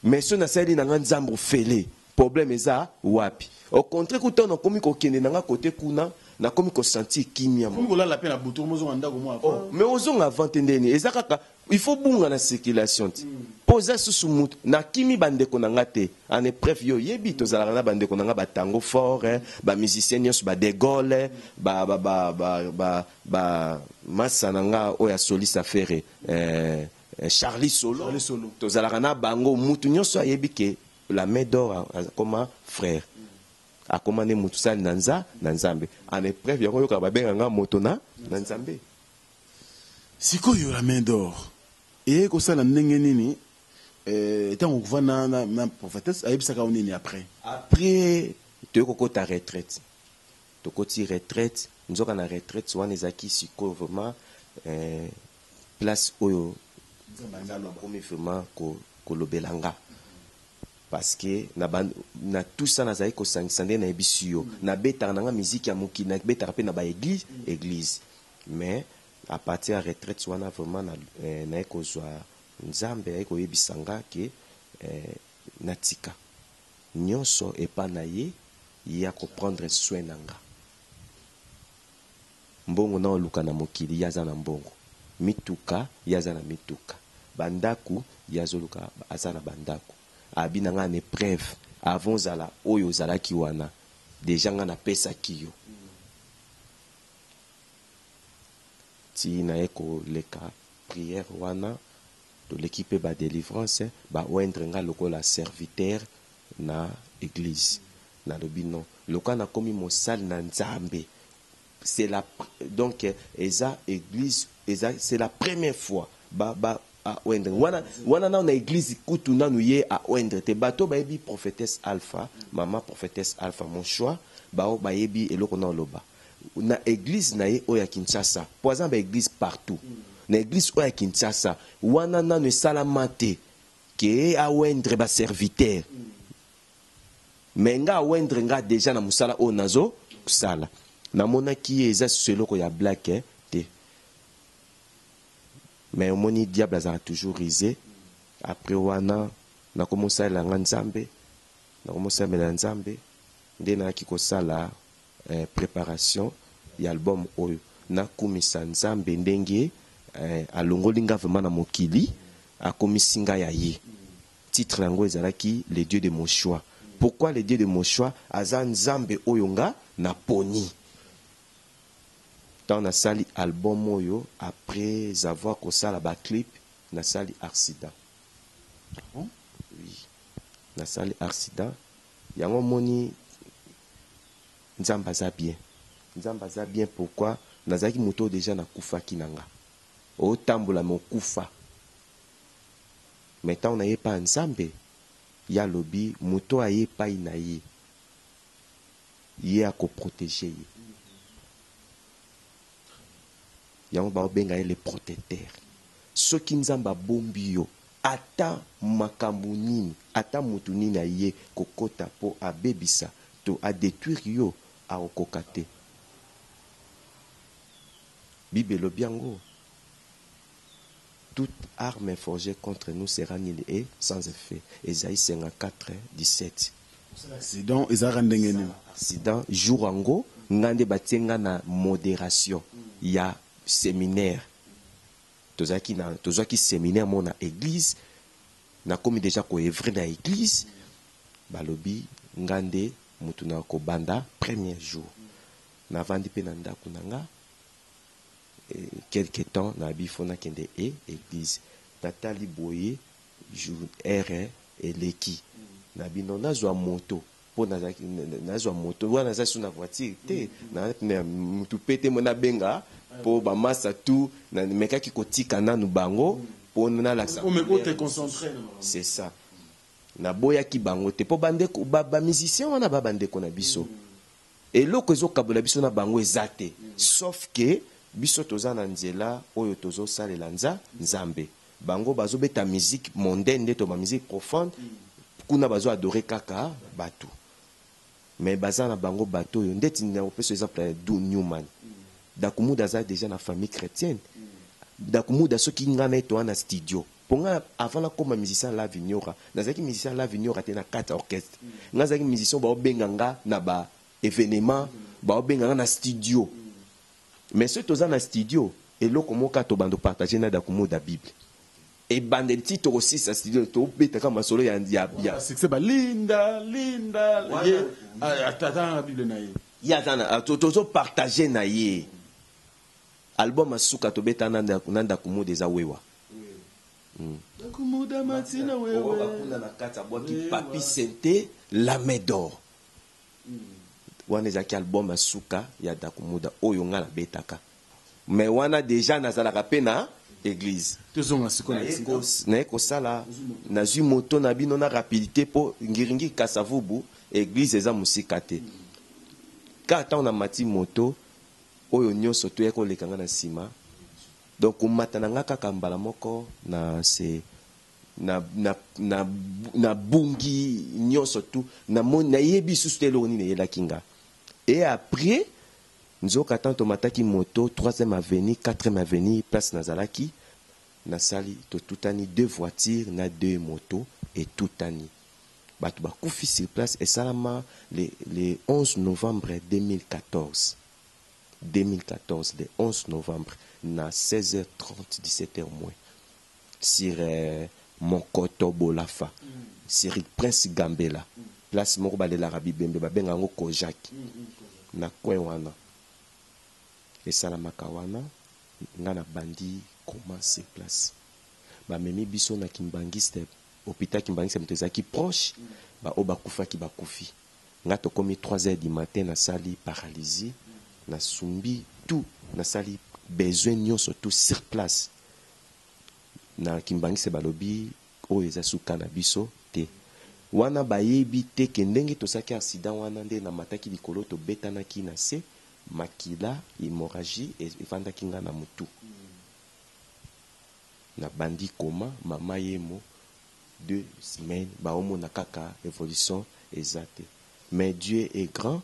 Mais so nasaleli na nga Nzambe ofele, problème eza wapi? Au contraire, kuta nakomi kokende na nga kote kuna, nakomi kosentir kimia. Komi kolala mpe na butu, mozonga ndako mwa. Oh, mais ozonga avant te ndeni eza kaka il faut bunga na circulation ti mpo oza susu mutu. Nakimi bandeko na nga te en épreuve. Yo oyebi tozalaka na bandeko na nga batango fort, hein, bamusicien nyonso, badegole ba, ba, ba, ba, ba, ba masa na nga oyo asolisa Ferre, Charlie Solo. Charlie Solo. Tozalaka na bango. Mutu nyonso ayebi ke la main d'or akoma frère, akoma nde mutu sali na Nzambe en épreuve. Yango oyoka babenga nga moto na Nzambe. Sikoyo la main d'or eye kosala ndenge nini? Ntango kovanda na prophétesse, ayebisaka yo nini après? Après toyei kokota retraite. Tokoti retraite, nzoka na retraite wana ezalaki sikoyo vraiment place oyo Nzambe akomi vraiment kolobela nga, parce que na tout ça nazali kosangisa nde nayebisi yo, nabetaka na nga musique ya mokili, nabetaka mpe na baéglise église. Mais à partir ya retraite wana vraiment naye kozwa Nzambe aye koyebisa nga ke natika nyonso epa na ye, ye akoprendre soin na nga. Mbongo na oluka na mokili, ye aza na mbongo. Mituka, ye aza na mituka. Bandako, ye azoluka, aza na bandako. Abi na nga na épreuve, avant ozala oyo ozalaki wana déjà nga napesaki yo. Ti naye koleka prière wana, toleki mpe badélivrance, baoindre nga lokola serviteur na église. Nalobi non, lokola nakomi mosali na Nzambe, c'est la donc eza église eza, c'est la première fois ba aoindre wana wana nano na église kutu nanu ye aoindre te. Bato bayebi prophétesse Alpha, mama prophétesse Alpha mon choix, bao bayebi eloko na oloba na église na ye oyo ya Kinshasa, po aza na baéglise partout. Na église oyo ya Kinshasa wana nanu esalama te ke aoindre baserviteur. Mais nga aoindre nga déjà na mosala oyo nazo kosala. Namonaki ye eza susu eloko ya blague te. Mais omoni diable azalaka toujours rusé. Après wana nakomosalela nga Nzambe, nakomosalela Nzambe nde nayaki kosala préparation ya album oyo. Nakumisa Nzambe ndenge alongoli nga vraiment na mokili, akomisi nga ya ye. Titre yango ezalaki "Le Dieu de mon choix". Pourquoi "Le Dieu de mon choix"? Aza Nzambe oyo nga naponi. Ntango nasali album oyo, après avoir kosala baclip, nasali accident. Bon? Oui, nasali accident. Yango omoni Nzambe aza bien, Nzambe aza bien. Pourquoi? Nazalaki moto oyo déjà nakufaki na nga, otambola me okufa. Mais ntango naye epai ya Nzambe, ye alobi moto aye epai na ye, ye akoprotege ye. Yango baobenga ye le protecteur. Soki Nzambe abombi yo, ata makambo nini, ata mutu nini aye kokota po abebisa to a detruire yo, akokoka te. Bible elobi yango, Toute arme forgee contre nous sera nulle et sans effet. Esaïe 54, 17. Osala accident ezalaka ndenge nini? Accident jour yango nga nde batie nga na moderation ya seminaire. Tozalaki na tozwaki seminaire moko na eglise, nakomi dejà ko oeuvrer na eglise, balobi nga nde mutu na kobanda premier jour. Navandi pe na ndaku na nga quelque temps nabi faut nakende e eglise, natali boye jour heure eleki, nabi non nazwa moto po nazalaki nazwa moto wana naza lisusu na voiture te, na mutu pe te nabenga po ba masta tout namekaki kotika nanu bango po nalakisa c'est ça. Naboyaki bango te po bandeko ba musiciens wana ba bandeko na biso. Eloko ezo kabola biso na bango eza te sauf que biso toza na nzela oyo tozo salela nza nzambe bango bazo beta musique mondaine nde toloba musique profane kuna bazo adore kaka batu mais baza na bango batu oyo ndeti nako pesa exemple ya du newman dakumuda aza dejà na famille chretienne dakumuda soki nga naye toza na studio Po nga avant nakoma musicien ya Love Niora, nazalaki musicien ya Love Niora te na kati ya orchestre. Nga nazalaki musicien oyo baobenga nga na ba evenements, baobenga nga na studio. Mais soki toza na studio, eloko moko kaka tobanda ko partager na Dakumuda, Bible. Ebandeli ti tokosilisa studio, tobeta kaka masolo ya, ya, ya. Ba succès ba Linda, Linda, ye aza na Bible na ye. Ye aza na, tozo partager na ye. Album ya suka tobeta na Dakumuda eza Wewa. Dakumuda matina wewe. Oyoka kuna na kati abwaki Papy Sente la main d'or. Wana ezalaki album ya suka ya Dakumuda oyo nga nabetaka. Mais wana dejà nazalaka pe na eglise. Tozonga sikoyo na accident. Naye kosala, nazui moto na bino na rapidite po Ngiri-ngiri Kasa-Vubu eglise eza mosika te. Kaka tango namati moto, oyo nionso tout eyaki koleka nga na sima, Donc komata na nga kaka mbala moko na se na na na na bungi nionso tout na moni na yebi lisusu te eloko nini eyelaki nga et après nzoka tango tomataki moto troisième avenue quatrième avenue place nazalaki nasali totutani deux voitures na deux motos etutani bato bakufi sur place esalama le le 11 novembre 2014. 2014 le 11 novembre na 16h30 17h moins sur Mokoto Bolafa sur Prince Gambela place moko balelaka bibembe babenga yango Kojak na coin wana esalamaka wana nga na bandi coma sur place bamemi biso na Kimbanguiste hopital Kimbanguiste moto ezalaki proche ba oyo bakufaki bakufi Nga tokomi 3 heures du matin nasali paralysie na sumbi tout nasali besoin nionso tout sur place na kimbanguiste balobi oyo eza su cas na biso te wana bayebi te ke ndenge tosalaki accident wana nde namataki likolo tobetanaki na se makila hemorragie efandaki nga na mutu na bandi coma mama yemo deux semaines baomona kaka evolution eza te mais Dieu est grand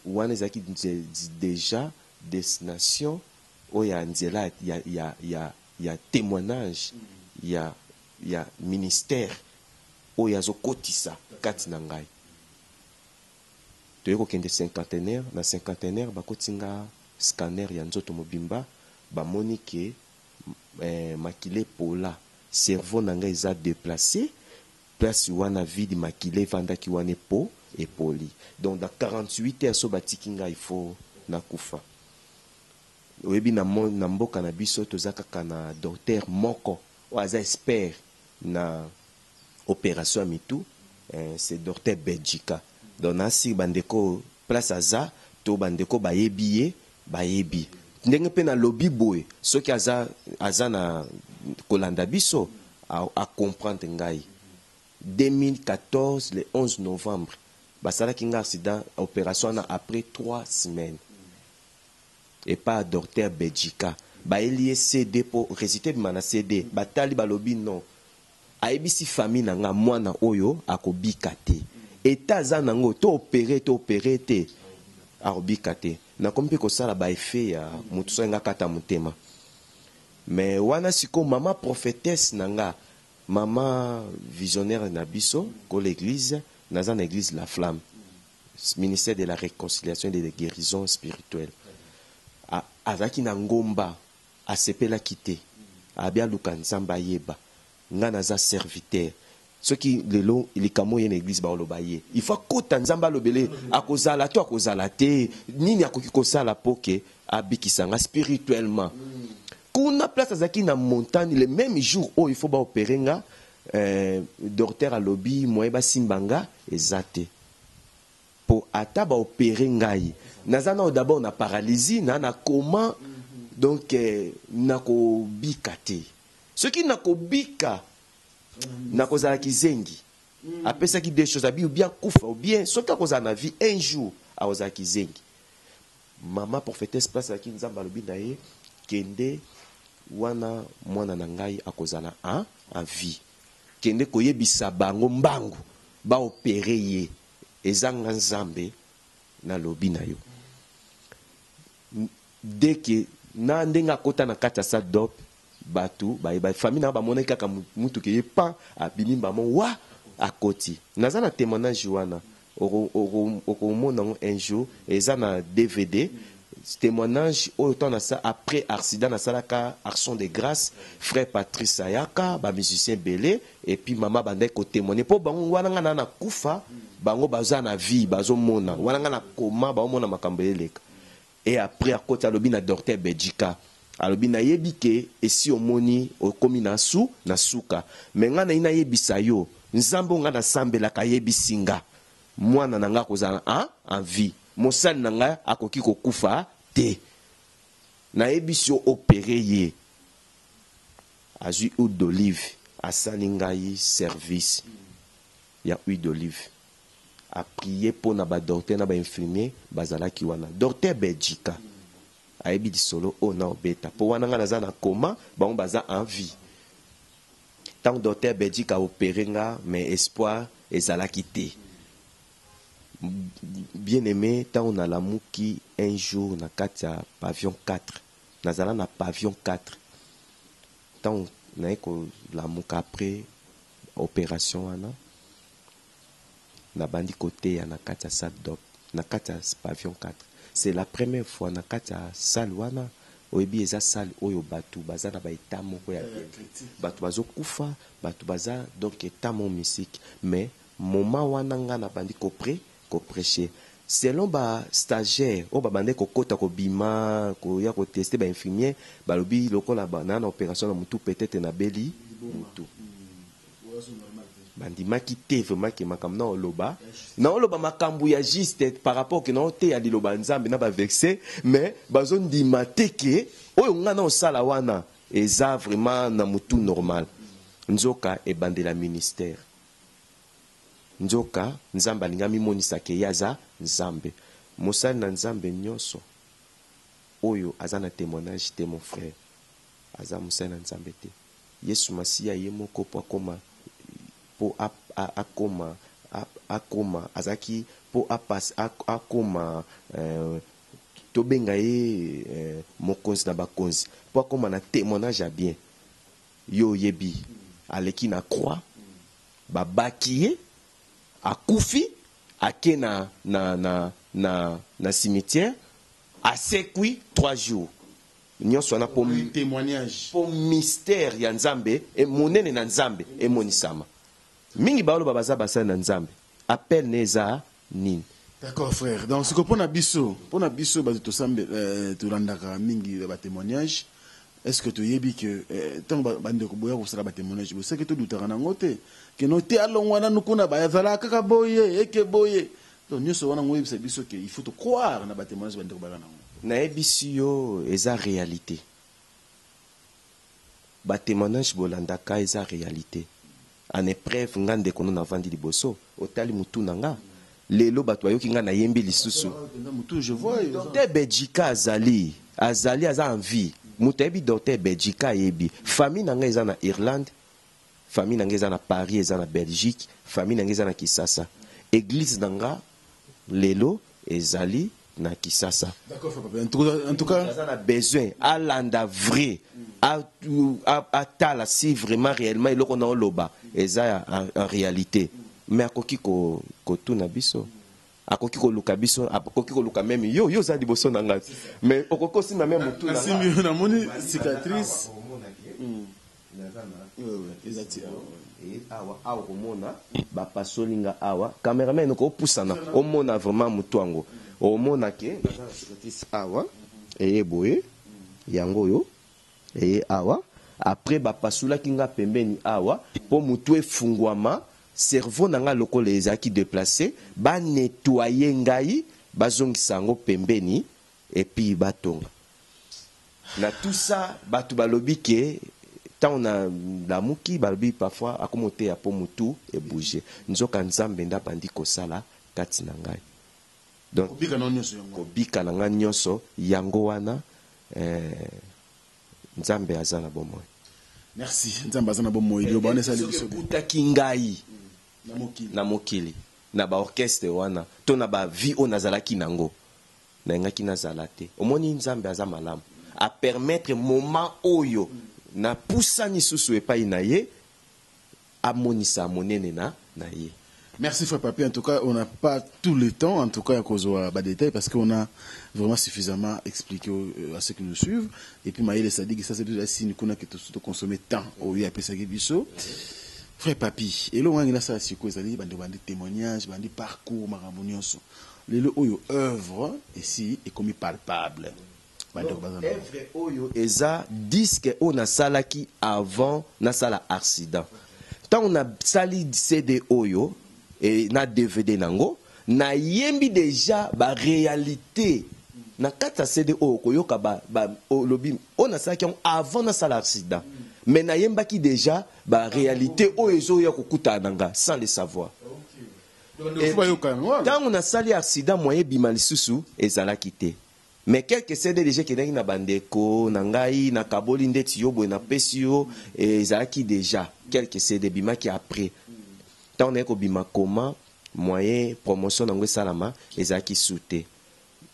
wana ezalaki dejà destination oyo ya nzela ya, ya, ya, ya témoignage ya, ya ministère oyo azokotisa kati na ngai. Toye kokende cinquantenaire, na cinquantenaire bakoti nga scanner ya nzoto mobimba, bamoni ke eh, makila epola, cerveau na nga eza deplace, place wana vide makila evandaki wana epo epoli. Donc dans 48 heures soki batiki nga il faut nakufa. Oyebi na na mboka na biso toza kaka na docteur moko oyo aza expert na operation ya mitu eh, c'est docteur Belgica. Donc na sur ba ndeko place aza to ba ndeko bayebi ye bayebi ndenge pe na lobi boye soki aza aza na kolanda biso a, a comprendre ngai 2014 le 11 novembre basalaki nga accident operation wana après 3 semaines. Epa docteur Bedjika bayeli ye CD po resultat ebima na CD batali balobi non ayebisi famille na nga mwana oyo akobika te etat aza nango to opere to opere te akobika te nakomi pe kosala ba effet ya mutu soki nga kata motema mais wana sikoyo mama prophetesse na nga mama visionnaire na biso ko l'eglise naza na eglise la flamme Ministère de la reconciliation et de la guerison spirituelle. Azalaki na ngomba, asepelaki te. Abi aluka Nzambe ayeba. Nga naza serviteur. Soki lelo likambo oye na eglise baoloba ye. Il faut akota Nzambe alobele akozala to akozala te. Nini akoki kosala po ke abikisa nga spirituellement. Kuna place azalaki na montagne le même jour oyo il faut ba opérer nga docteur alobi moyen basimba nga eza te. Po ata ba opere ngai naza nao d'abord na paralysie na na coma donc nako bika te soki nako bika nako zala kizengi apesaki deux choses abi ou bien kufa ou bien soki akozala na vie un jour akozala kizengi Maman prophetesse place azalaki nzambe alobi na ye kende wana mwana na ngai akozala en en vie kende koyebisa bango mbangu ba opere ye eza nga nzambe na lobi na yo dès que na ndenge akota na kati ya salle d'op batu bayeba famille na bamonaki kaka mutuka eye pan abimi mbamo wa akoti naza na témoignage wana okomona yango un jour eza na DVD témoignage oyo ntango nasa après accident nasalaka action de grâce frère Patrice ayaka ba musicien ebele et puis mama bandaki kotémoigne mpo bango wana nga na nakufa bango baza na vie bazomona wana nga na koma baomona makambo eleka. Et après akoti alobi na docteur Bedjika alobi nayebi ke esi omoni okomi na su na suka mais nga nayi nayebisa yo nzambe oyo nga nasambelaka ayebisi nga mwana na nga akozala en en vie mosali na nga akoki kokufa te nayebisi yo opere ye azwi huile d'olive asali ngai service ya huile d'olive a prier pona ba docteur na ba infirmier bazalaki wana docteur Belgica ayebi lisolo oyo nao beta po wana nga naza na coma bango baza en vie tango docteur Belgica a opere nga mais espoir ezalaki te bien aime tango nalamuki un jour na kati ya pavillon 4 nazala na pavillon 4 tango naye kolamuka après operation wana Nabandi koteya na kati ya salle d'op, na kati ya pavillon 4. C'est la première fois na kati ya salle wana, oyebi eza salle oyo batu baza na ba etat moko ya bien te. Batu bazo kufa, batu baza donc etat moko mystique. Mais moment wana nga nabandi ko pre, ko precher. Selon ba stagiaires oyo babandaki kokota kobima, koya ko tester ba infirmiers, balobi lokola na na operation na mutu peut-etre nabeli mutu. Bandimaki te vraiment ke makambo nao loba, nao loba makambo ya juste par rapport ke nao teya liloba ya Nzambe na ba verset, mais bazo ndima te ke oyo nga nao sala wana eza vraiment na mutu normal. Nzoka ebandela ministère. Nzoka Nzambe alingi amimonisa ke ye aza Nzambe. Mosali na Nzambe nionso oyo aza na temoignage te mon frère, aza mosali na Nzambe te. Yesu Masiya ye moko po akoma po akoma akoma azalaki po akoma tobenga ye mokonzi na bakonzi po akoma na temoignage ya bien yo oyebi aleki na croix babaki ye akufi ake na na na na na cimetière asekwi 3 jours Nionso wana po Témoignage. po mystère ya Nzambe e monene na Nzambe emonisama. Mingi baoloba baza basali na Nzambe, appel ne eza nini? D'accord frère. Donc siko pona biso, pona biso bato tosambe euh, tolandaka mingi ba témoignages. Est-ce que toyebi que euh, tango ba ndeko boya kosala ba témoignages, bosaki todutaka nango te. Que no te alongwa nanu kuna ba azala kaka boye, eke boye. Donc nioso wana ngo yebisa biso que il faut to croire na ba témoignages ba ndeko baka nango. Nayebisi yo eza realite. Ba temoignage bolandaka eza realite. En epreuve nga ndeko no navandi liboso otali mutu na nga? Lelo bato bayoki ngai nayembi lisusu. Docteur Belgica azali, azali aza en vie. Moto ayebi Docteur Belgica ayebi. Famille na ngai eza na Irlande, famille na ngai eza na Paris, eza na Belgique, famille na ngai eza na Kisasa. Eglise na nga lelo ezali na Kisasa. D'accord, frère Papa. En tout cas, aza na besoin alanda vrai, atala si vraiment réellement eloko na oloba eza en réalité. Mais akoki kotuna biso, akoki koluka biso, akoki koluka même yo, yo oza liboso na ngai, mais okoki kosimba même motu na ngai. Nasimbi, namoni cicatrice. Awa awa okomona bapasoli nga awa, cameraman okopusana omona vraiment motu yango, omona ke naza na cicatrice awa, eye boye yango oyo eye awa. Après bapasulaki nga pembeni awa po motu efungwama, cerveau na nga lokola ezalaki déplacé, ba nettoyer ngai, bazongisa yango pembeni et puis batonga. Na tout ça bato balobi ke ntango na lamuki, balobi parfois akoma oteya po motu ebouge, nzoka Nzambe nde abandi kosala kati na ngai. Donc kobika na nyonso yango, kobika na ngai nyonso yango wana, Nzambe aza na bomoi. Merci, Nzambe aza na bomoi. Liloba wana esali biso. Ekutaki ngai na mokili, na mokili, na baorchestre wana to na bavie oyo nazalaki nango, nayengaki nazala te. Omoni, Nzambe aza malamu, apermettre moment oyo napusani susu epai na ye, amonisa monene na ye. Merci frère Papi. En tout cas, on n'a pas tout le temps, en tout cas, à cause de détails, parce qu'on a vraiment suffisamment expliqué à ceux qui nous suivent. Et puis, Maël Sadik, ça c'est déjà signe qu'on a que tout consommer tant au biso. Frère Papi, et là, on a ça, c'est quoi, ça dit, bande bande témoignages, bande parcours, makambo nyonso. Lelo oyo œuvre ici est comme palpable. Œuvre oyo eza disque oyo nasalaki avant nasala accident. Ntango nasali CD oyo e, na DVD nango, nayembi déjà baréalité na kati ya CD oyo. Koyoka olobi oyo nasalaki yango avant nasala accident, mais nayembaki déjà baréalité oyo ezoya kokutana na nga sans le savoir. Ntango nasali accident, moyen ebima lisusu ezalaki te, mais quelques CD déjà ekendaki na bandeko na ngai, nakaboli ndeti yo boye, napesi yo. Ezalaki déjà quelques CD ebimaki après. Ntango naye kobima koma, moyen promotion nango esalama ezalaki su te.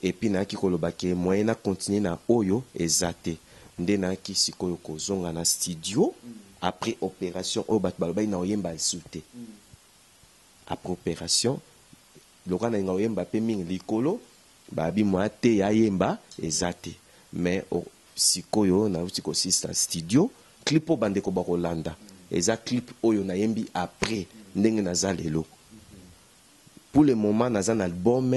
Et puis nayaki koloba ke moyen na continue na oyo eza te, nde nayaki sikoyo kozonga na studio après opération oyo bato balobaki na oyemba esu te. Après opération, lokola nalinga oyemba mpe mingi likolo, babi mwa te yayemba eza te. Mais sikoyo nauti kosista studio, clip oyo bandeko bakolanda eza clip oyo nayembi après ndenge naza lelo. Pour le moment naza na album,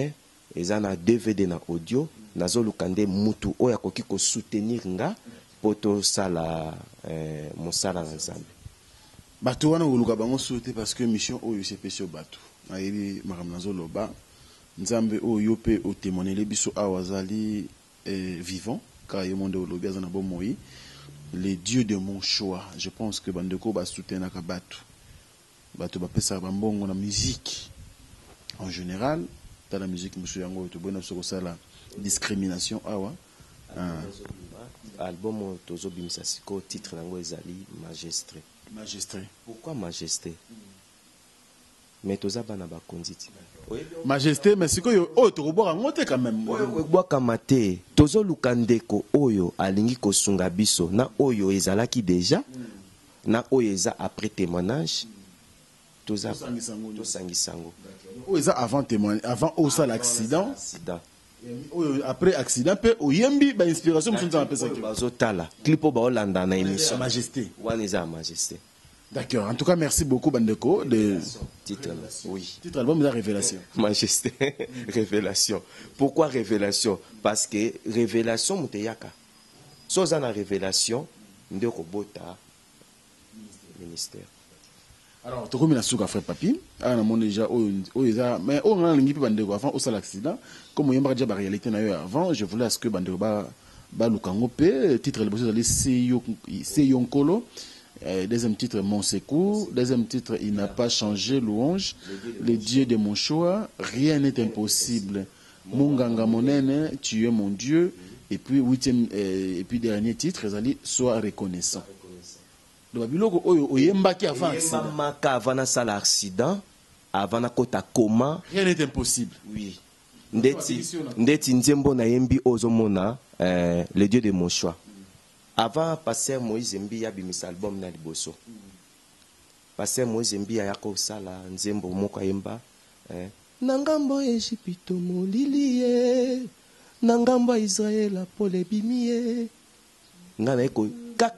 eza na DVD na audio. Nazoluka nde mutu oyo akoki kosoutenir nga mpo tosala mosala na Nzambe. Bato wana koluka bango su te, parce que mission oyo esepesi yo. Bato nayebi makambo nazoloba. Nzambe oyo yo mpe otémoignele biso awa azali vivant, kaka yo mo nde olobi aza na bomoi, le Dieu de mon choix. Je pense que bandeko basoutenaka bato, bato bapesaka bambongo na musique en général. Tala musique mosusu yango oyo toboyi na biso kosala discrimination awa. Album oyo tozobimisa sikoyo, titre yango ezali Majesté. Majesté. Pourquoi Majesté? Mais toza bana bakonzi ti. Majesté, mais sikoyo oyo tokobwaka yango te quand même. Ebwakama te. Tozoluka ndeko oyo alingi kosunga biso na oyo ezalaki déjà, na oyo eza après témoignage. Toza tosangisa yango. Oyo eza avant témoignage, avant osala accident. Accident. Oyo après accident mpe oyembi bainspiration mosusu Nzambe apesaki. Bazotala clip oyo, baolanda na émission. Majesté. Wana eza ya Majesté. D'accord. En tout cas, merci beaucoup, bandeko. De Titre, oui. Titre album de la Révélation. Majesté, Révélation. Pourquoi Révélation? Parce que révélation, moto eyaka. So oza na révélation, nde okobota ministère. Alors, tokomi na suka, frère Papi. Ah, na mon déjà oyo oyo eza, mais oyo nga nalingi mpe bandeko, avant osala accident, comme oyembaka déjà ba réalité na yo avant, je voulais à ce que bandeko ba baluka yango mpe. Titre liboso ezali Se yo Nkolo. Deuxième titre, Mon secours. Deuxième titre, Il n'a pas changé, louange. Le Dieu de mon choix. Rien n'est impossible. Monganga monene, tu es mon Dieu. Et puis, huitième, et puis dernier titre, ezali, Sois reconnaissant. Donc, biloko oyo oyembaki avant accident. Eyembamaka avant nasala accident, avant nakota coma. Rien n'est impossible. Oui. Ndeti, ndeti nzembo nayembi ozomona Le Dieu de mon choix. Avant pasteur Moïse Mbiye abimisa album na liboso. Pasteur Moïse Mbiye ayaka kosala nzembo moko ayemba, na ngambo ya Egypte molili ye, na ngambo ya Israël pole ebimi ye. Nga naye ko, ka,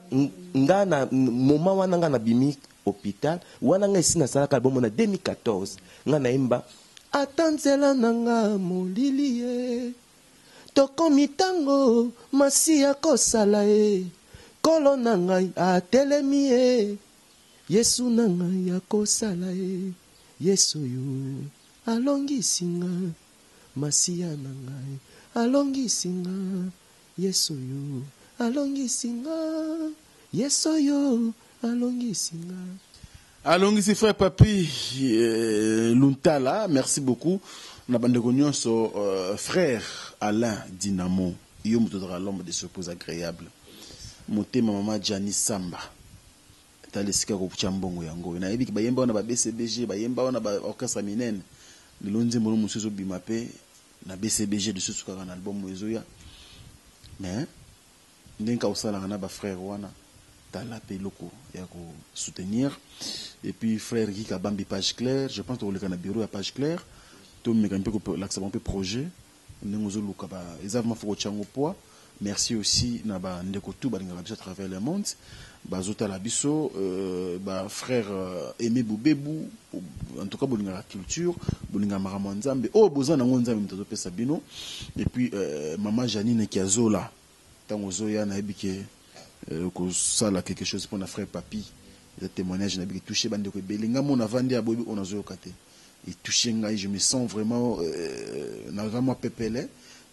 nga na moment wana nga nabimi hôpital, wana nga esi nasalaka album na 2014. Nga nayemba ata nzela na nga molili ye, tokomi tango masiya kosala ye, kolo na ngai atelemi ye, Yesu na ngai akosala ye, Yesu oyo alongisi nga, masiya na ngai alongisi nga, Yesu oyo alongisi nga, Yesu oyo alongisi nga. Alongisi frère Papi Luntala, merci beaucoup. Na bandeko nyonso, frère Alain Dynamo, yo moto ozalaka l'homme de surprise agréable. Motema mama Gianni Samba. Tala esika kotia mbongo yango. Nayebi ki bayemba wana ba BCBG, bayemba wana ba orchestre minene. Lelo nzembo no mosusu ezobima pe na BCBG lisusu kaka na album oyo ezoya. Mais ndenge kaka osalaka na ba frère wana, tala pe eloko ya ko soutenir. Et puis frère Guy Kabambi Page Claire, je pense tokoleka na bureau ya Page Claire, tomeka mpe kolakisa bango mpe projet ndenge ozoluka ba eza vraiment faut kotia yango poids. Merci aussi na ba ndeko tout balingaka biso à travers le monde, bazotala biso, ba frère Aimé Bobebu, en tout cas bolingaka culture, bolingaka makambo ya Nzambe oyo boza nango, Nzambe moto azopesa bino. Et puis mama Janine Kiazola, ntango ozoya nayebi ke kosala quelque chose mpona frère Papi, eza témoignage nayebi ke touché bandeko ebele. Nga mona vandi ya boyebi oyo nazoyoka te, etouché ngai, je me sens vraiment naza mwa pepele,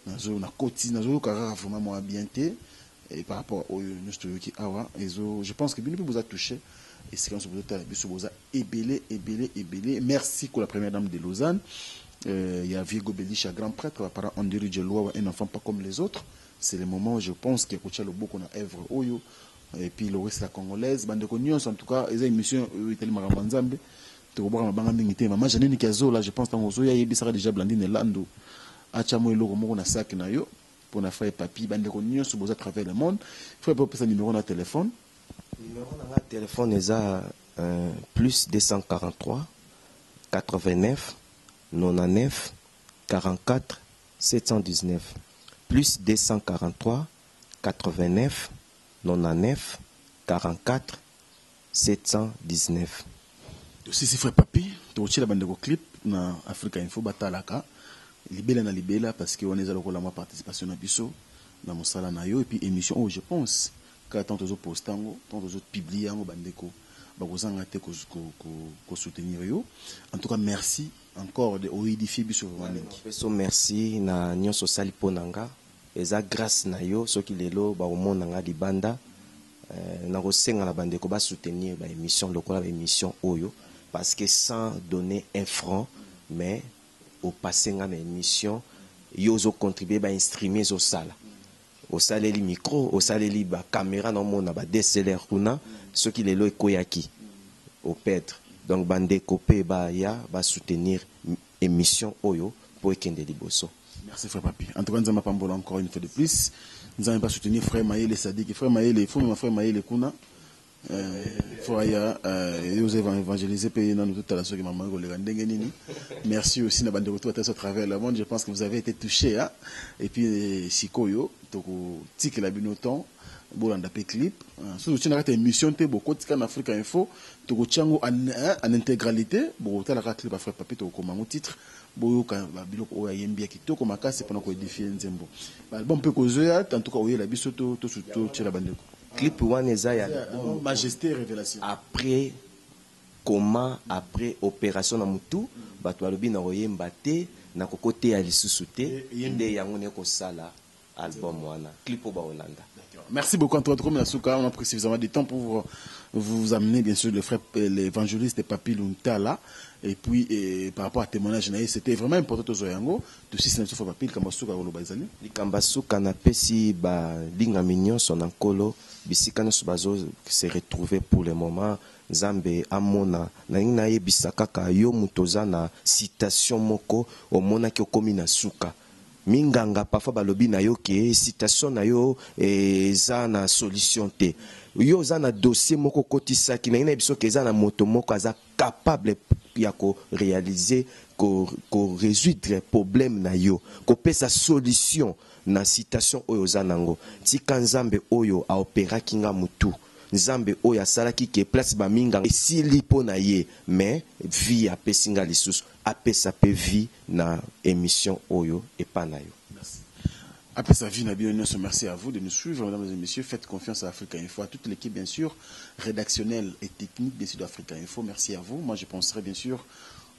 nazo nakoti nazoyoka kaka vraiment mwa bien te. Et par rapport oyo nyonso toyoki awa ezo, je pense que bino mpe boza touché esika nyonso bozotala biso, boza ebele ebele ebele. Merci pour la première dame de Lausanne, il y a Viego Belisha, grand prêtre, parent André Djeloua, un enfant pas comme les autres. C'est le moment, je pense, qu'il y a loboko na œuvre oyo. Et puis Loris la congolaise, bandeko nyonso, en tout cas, eza émission oyo etali makambo ya Nzambe. Tokobwaka mabanga mingi te. Mama Janine Kiazola, je pense ntango ozoya yebisaka déjà Blandine Lando atia mo eloko moko na sac na yo mpona frère Papi. Bandeko nyonso boza à travers le monde, frère Papi, opesa numéro na téléphone. Numéro na nga téléphone eza plus 243 89 99 44 719, plus 243 89 99 44 719. Tosisi frère Papi, tokotiela bandeko clip na Africa Info batalaka libela na libela, parce que wana eza lokola mwa participation na biso na mosala na yo. Et puis émission oyo, je pense kaka tant tozoposte yango, tant tozopublie yango, bandeko bakozanga te kosoutenir yo. En tout cas, merci encore de oédifier biso vraiment mingi. Peso merci na nyonso osali mpo na nga, eza grâce na yo soki lelo bakomona nga libanda. Nakosenga na bandeko basoutenir baémission lokola baémission oyo, parce que sans donner un franc, mais opasse nga na émission, yo ozocontribue bainstrument ezosala, osaleli micro, osaleli bacaméra, naomona ba DSLR kuna, soki lelo ekweyaki operdre. Donc bandeko mpe baya basoutenir émission oyo mpo ekende liboso. Merci frère Papi. En tout cas, Nzambe apambola encore une fois de plus. Nzambe va soutenir frère Maël Sadik. Frère Maël, il faut même frère Maël kuna. Faut aya ozo évangéliser pays na nous tout à la soki maman kolega ndenge nini. Merci aussi na bandeko tout à travers le monde. Je pense que vous avez été touchés, hein. Et puis sikoyo toko tikela bino temps bolanda pe clip. Soki otie na kati ya émission te, bokotika na Africa Info, tokotia yango en intégralité, bokotalaka clip ya frère Papi, tokokoma yango titre, boyoka biloko oyo ayembi ya kitoko makasi mpona koédifie nzembo. Album mpe kozoya, en tout cas oyela biso totiela bandeko. Clip wana eza ya Majesté Révélation. Après comment, après opération na mutu, bato balobi na koyemba te, na kokoteya lisusu te, nde yango nde kosala album wana, clip oyo baolanda. Merci beaucoup. En tout cas, on a pris suffisamment de temps pour Vous amenez bien sûr le frère l'évangéliste Papi Luntala et puis et, par rapport à témoignage na ye, c'était vraiment important tozwa yango. Tosisi na biso, frère Papi, likambo suka koloba ezali? Likambo suka, napesi balingami nyonso na Nkolo, bisika nyonso bazo se retrouver pour le moment, Nzambe amona. Nalingi nayebisa kaka yo moto oza na citation moko, omonaki okomi na suka, minganga parfois balobi na yo ke citation na yo eza na solution te, yo oza na dossier moko okotisaki, nalingi nayebi soki eza na moto moko aza capable ya koréaliser, korésoudre problème na yo, kopesa solution na citation oyo oza nango. Tika Nzambe oyo aopéraki nga mutu, Nzambe oyo asalaki ke place baminganga esili mpo na ye, mais vie apesi nga lisusu, apesa mpe vie na émission oyo epa na yo. Après sa vie, Nabi Nyonso, merci à vous de nous suivre, mesdames et messieurs. Faites confiance à Africa Info, à toute l'équipe, bien sûr, rédactionnelle et technique, bien sûr, d'Africa Info. Merci à vous. Moi, je penserai, bien sûr,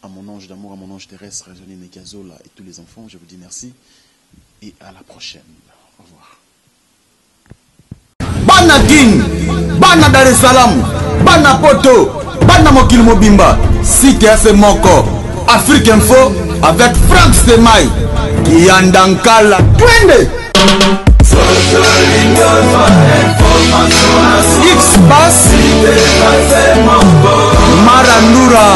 à mon ange d'amour, à mon ange terrestre, Johnny Nekazola et tous les enfants. Je vous dis merci et à la prochaine. Au revoir. Bana Kin, bana Dar es Salaam, bana Poto, bana mokili mobimba, site ya moko, Afrique Info avec Frank Semai Kiyanda Nkala, twende X Bas Marandura.